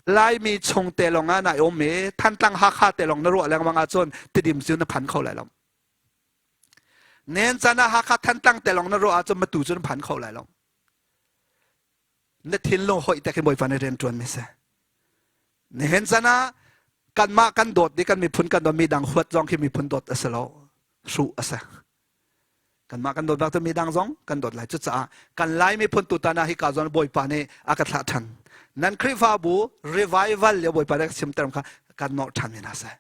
Laimi chung te lawng ah nai um i Thantlang Hakha te lawng na ruah lengmang ahcun Tidim cu na phan kho lai lo. Nen chan ah Hakha Thantlang te lawng na ruah ahcun Matu cu na phan kho lai lo. Na thinlung hoih te khin Bawipa nih rian ṭuan mi si. Nihin chan ah kanmah kan dawt i kan miphun kan dawt mi dang huat zong khi miphun dawt a si lo. Hruh a si. Kanmah kan dawt bak mi dang zong kan dawt lai. Cucaah kan Lai miphun tutan ah hika zawn Bawipa nih a ka thlah ṭhan. Nan Khrihfabu revival lio Bawipa nih a ka chimter kha kan nawh ṭhan mi hna seh.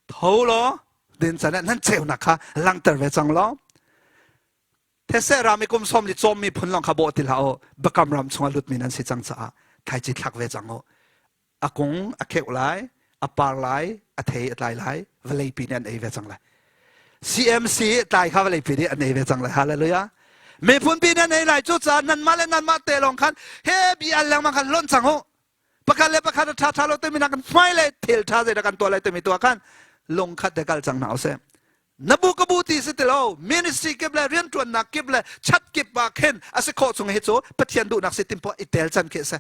Tho law din can ah nan ceunak kha langhter ve cang law these ram i kum sawm li cawm mi phun lawng kha bawh ti hlah u biakam ram chungah lutmi nan si cang caah thlaici thlak ve cang u a kung a kheuh lai a par lai a thei a tlai lai vawlei pi nih an ei ve cang lai CMC tlai kha vawlei pi nih an ei ve cang lai hallelujah miphun pi nih an ei lai cu caah nanmah le nanmah te lawng khan he bi al lengmang khan lonh cang u pakhat le pakhat a ṭha ṭha lo timi nak hmai le thil ṭha zeidah kan tuah lai timi tuah khan lungkhat te kal cang hna usih na bu ka bu ti si ti lo ministry kip le rianṭuannak kip le chat kip ah khin a si khawh chung hi cu Pathian duhnak si timpo i tel can khi si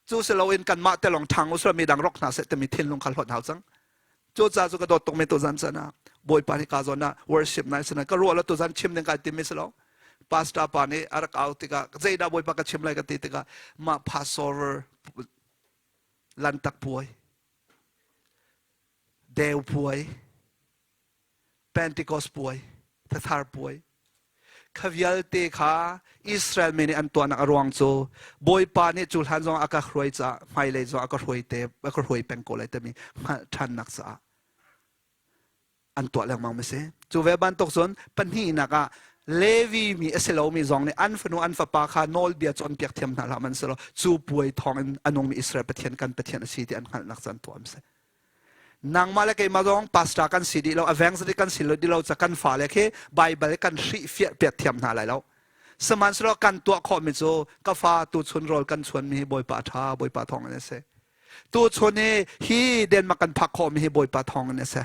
Cu si loin kanmah te lawng ṭhang usila mi dang rok hna seh timi thinlung kha hlawt hau cang. Cucaah cu ka dawt tukmi tuzan can ah Bawipa nih ka zawn ah worship nai sana ka ruah lo tuzan chim ding kai timmi si lo. Pastor pa nih a rak au tikah zeidah Bawipa ka chim lai ka ti tikah mah Passover lantak puai. Deu puai, Pentecost puai, Thathar puai. Kha vialte kha Israel mi nih an tuahnak a ruang cu Bawipa nih cu hlan zong a ka hruai caah hmailei zong a ka hruai te a ka hruai peng ko lai timi hngalh ṭhannak caah an tuah lengmang mi si. Cu ve bantuk cun pahnihnak ah Levi mi a si lomi zong nih an fanu an fapa kha nawlbia cawnpiak thiam hna hlah man selaw cu puai thawng in a nungmi Israel Pathian kan Pathian a si ti an hngalhnak cu an tuah mi si. Nangmah le keimah zong pastor kan si dih lo, evangelist kan si lo dih lo ca kan fale khi Bible kan hrih fiah piak thiam hna lai lo. Sihmanhsehlaw kan tuah khawhmi cu ka fa tuchun rawl kan chuanmi hi Bawipa a ṭha, Bawipa thawng in a si. Tuchun hi hi Denmark kan phak khawhmi hi Bawipa thawng in a si.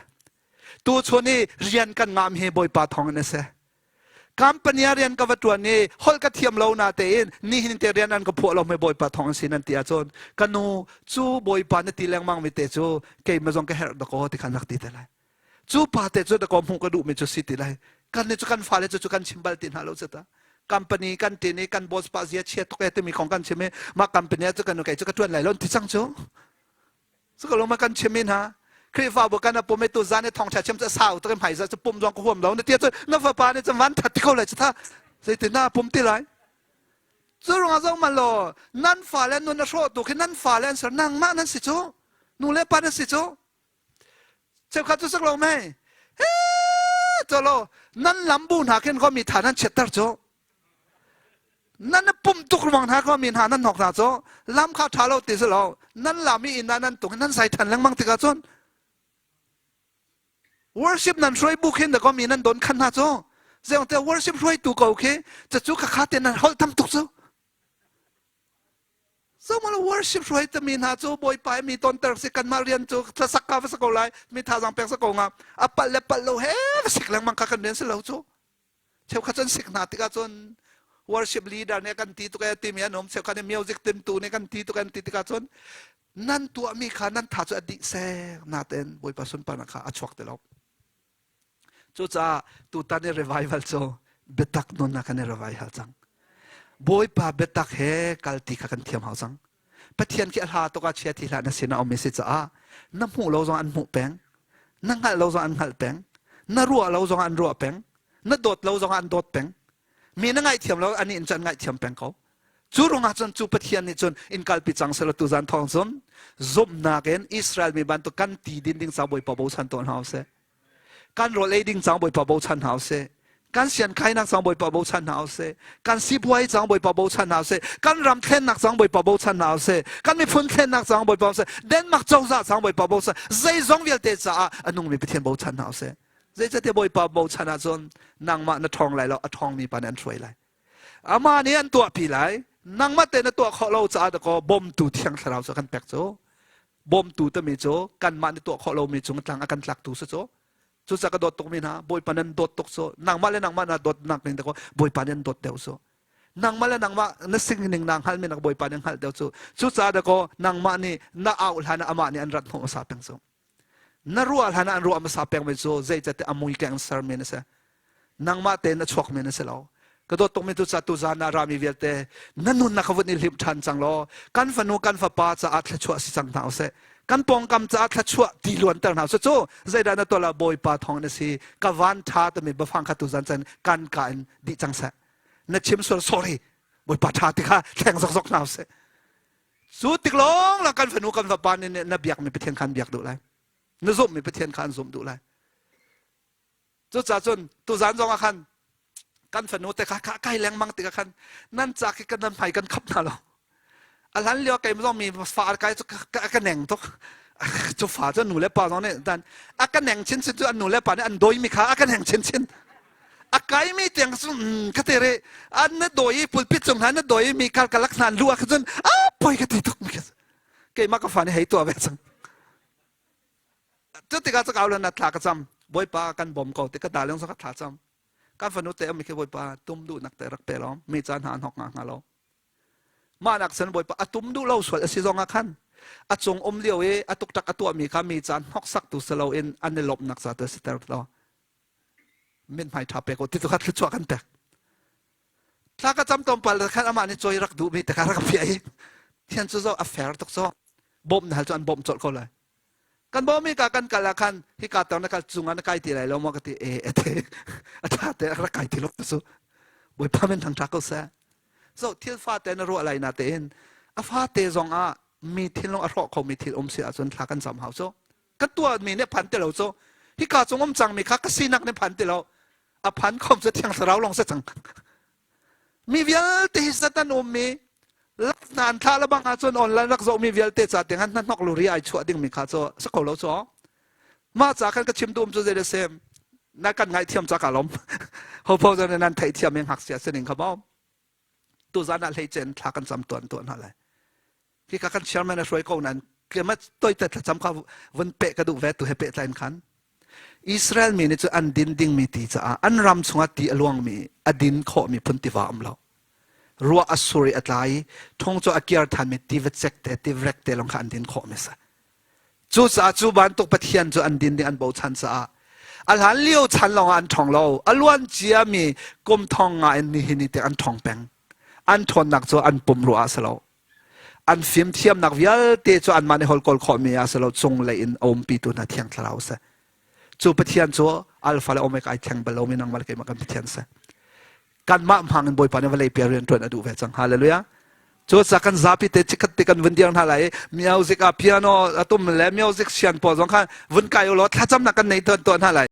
Tuchun hi rian kan ngahmi hi Bawipa thawng in a si. Company ah rian ka va ṭuan i holh ka thiam lo na tein nihin te rian an ka phuah lo hme Bawipa thawng in si nan ti ahcun ka nu cu Bawipa na ti lengmang mi te cu keimah zong ka herh dakaw ti khan rak ti te lai. Cu pa te cu dakaw hmuh ka duhmi cu si ti lai. Kan nih cu kan fale cu cu kan chim bal ti hna lo cu ta. Company kan tin i kan boss pa zia chia tuk e timi kong kan chim i mah company ah cu kan nu kei cu ka ṭuan lai lo ti cang cu. Cuka kan chim in ha Khrihfabu kan pum tu zan i thawngṭha chim cu sau tuk hmai za cu pum zong ka huam lo na tia cu na fapa nih cun van that ti ko lai cu tha zeitin na pum ti lai cu ruangah zong man law nan fale nun a hrawh tu khi nan fale an ser nangmah nan si cu nu le pa nan si cu cheukhat cu sak lo mei he cholo nan lambu hna khin ko mi tha nan chiatter cu Nan pum tuk ruang hna ko mi hna nan hnok hna cu lam kha ṭha lo ti si lo nan lam i inn ah nan tung nan zai than lengmang tikah cun worship nan hruai bu khin da ko mi nan don khan hna cu zeong te worship hruaitu ko khi cu kha kha te nan holh tam tuk cu Zomal worship hruai tami hna cu Bawipa mi tonter si kanmah rian cu thlasak ka va sa ko lai mi thazang pek sa ko nga a palh le palh lo he va sik lengmang kha kan rian si lo cu Cheukhat cun sik hna tikah cun worship leader nih kan ti tuk e timi an um cheukhat nih music timtu nih kan ti tuk an ti tikah cun nan tuahmi kha nan tha cu a dih seng natein Bawipa sunparnak kha a chuak ti lo. Cucaah tutan i revival cu biatak nun ah kan i revival cang. Bawipa biatak he kal ti kha kan thiam hau cang. Pathian khi a hla tuk ah chia thi hlah na sin a um i si caah na hmuh lo zong an hmuh peng na hngalh lo zong an hngalh peng na ruah lo zong an ruah peng na dawt lo zong an dawt peng mi na ngaihthiam lo ani in cun an ngaihthiam peng ko cu ruangah cun cu Pathian nih cun in kalpi cang selaw tuzan thawng cun zumhnak in Israel mi bantuk kan ti din ding ca Bawipa bochan tuah hna usih Kan rawl ei ding cang Bawipa bochan hna usih. Kan sian khainak cang Bawipa bochan hna usih. Kan sipuai cang Bawipa bochan hna usih. Kan ram thlennak cang Bawipa bochan hna usih. Kan miphun thlennak cang Bawipa usih. Denmark cozah cang Bawipa bochan. Zeizong vialte caah a nungmi Pathian bochan hna usih. Zeicahtiah Bawipa bochan ahcun nangmah na ṭhawng lai lo, a ṭhawngmi pa nih an hruai lai. Amah nih an tuahpi lai. Nangmah te na tuah khawh lo caah dakaw bawmtu Thiang Thlarau cu a kan pek cu. Bawmtu timi cu kanmah nih tuah khawh lomi cung tlang a kan tlaktu si cu. Cucaah ka dawt tukmi hna, Bawipa nan dawt tuk cu. Nangmah le nangmah na dawtnak ning dakaw Bawipa nih an dawt deuh cu. Nangmah le nangmah na singning na hngalhmi nak Bawipa nih hngalh deuh cu. Cucaah dakaw nangmah nih na auh hlan ah amah nih an rat hnawh hmasa peng cu. Na ruah hlan ah an ruah hmasa pengmi cu zeicahtiah a mui keng sermi na si. Nangmah tein a chuakmi na si lo. Ka dawt tukmi tu ca tuzan ah rami vialte na nunnak kha vun i hlimh ṭhan cang law kan fanu kan fapa caah thluachuah si cang hna usih. Kan pawngkam caah thluachuah ti luanter hna usih. Cu zeidah na tuah la Bawipa thawng na si ka van ṭha timi biafang kha tuzan cun kan ka in dih cang seh. Na chim sual sorry Bawipa ṭha ti kha thleng zokzok hna usih. Cu tik lawng lang kan fanu kan fapa nih na biakmi Pathian kha an biak duh lai. Na zumhmi Pathian kha an zumh duh lai. Cucaah cun tuzan zong ah khan kan fanu te kha kai lengmang tikah khan nan ca khi kan nan hmai kan khap hna lo. A hlan lio keimah zong mi fa kai cu ka neng tuk. Cu fa cu nu le pa zong nih dan a ka neng chinchin cu an nu le pa nih an dawimi kha a ka neng chinchin. A kaimi tiang cu ka te re an na dawi i pulpit cung hna na dawi mi kal kalak hna lu ah cun a poi ka ti tuk keimah ka fa nih hei tuah ve cang cu tikah cu kau na thla ka cam bawipa kan bawm ko ti ka darling ka thla cam kan fanu te ami khi bawipa tum duh nak te rak pe lo mi ca hna hnok nga hnga lo mah nak sen bawipa a tum duh lo sual a si zong ah khan a cung um lio i a tuktak a tuah mi kha mi ca hnok sak tu si lo in an i lawmhnak ca tu si ter lo mithmai ṭha pek u ti tu kha thluachuah kan pek thla ka cam tlawmpal khan amah nih cawi rak duhmi te kha rak piah i thian cu zo a fair tuk so bawmh na hal cu an bawmh colh ko lai. Kan bawmi ka kan kal ah khan hika tang na kal cungah na kai ti lai lo maw ka ti e ate a tha te rak kai ti lo cu Bawipa min thang tha ko seh. So thil fate na ruah lai na tein a fate zong ah mi thinlung a hrawh khomi thil um si ahcun thla kan cam hau cu. Ka tuahmi nih phan ti lo cu. Hika cung um cangmi kha ka sinak nih phan ti lo. A phan khom cu thiang thlarau lawng si cang. Mi vialte hi satan ummi hna an thlah lebang ahcun online rak zohmi vialte ca tiang han hnahnok luri ai chuah dingmi kha cu si kho lo cu. Mah ca khan ka chim duhum cu zei da sem na kan ngaihthiam ca ka lom. Ho pho zan nan theihthiam i ngakchia sining kha maw. Tuzan ah hleicen thla kan cam tuan tuan hna lai. Hika kan chairman a hruai ko nain kemat toite thlacam kha vun peh ka duh ve tu he pehtlain khan Israel mi nih cu an din dingmi ti caah an ram chungah ti a luangmi a din khawhmi phun tiva um lo. Ruah a sur i a tla i thung cu a kiar thanmi tiva cek te tivrek te lawng kha an din khawhmi si. Cucaah cu bantuk Pathian cu an din ding an bochan caah a hlan lio chan lawngah an ṭhawng lo. A luan ciami kum thong nga in nihin ni tiang an ṭhawng peng. An ṭhawnnak cu an pum ruah ah si lo. An fimthiamnak vialte cu anmah nih holkawl khawhmi ah si lo cunglei in a umpitu hna Thiang Thlarau a si. Cu Pathian cu Alpha le Omega ai thleng bal lomi nangmah le keimah kan Pathian si. Kanmah hmang in Bawipa nih vawlei pi rian ṭuan a duh ve cang. Hallelujah. Cucaah kan zapi te chikkhat te kan vun dir hna lai i music ah piano a tum le music sian pawl zong kha vun kai u law thlacamnak kan nei tuan tuah hna lai.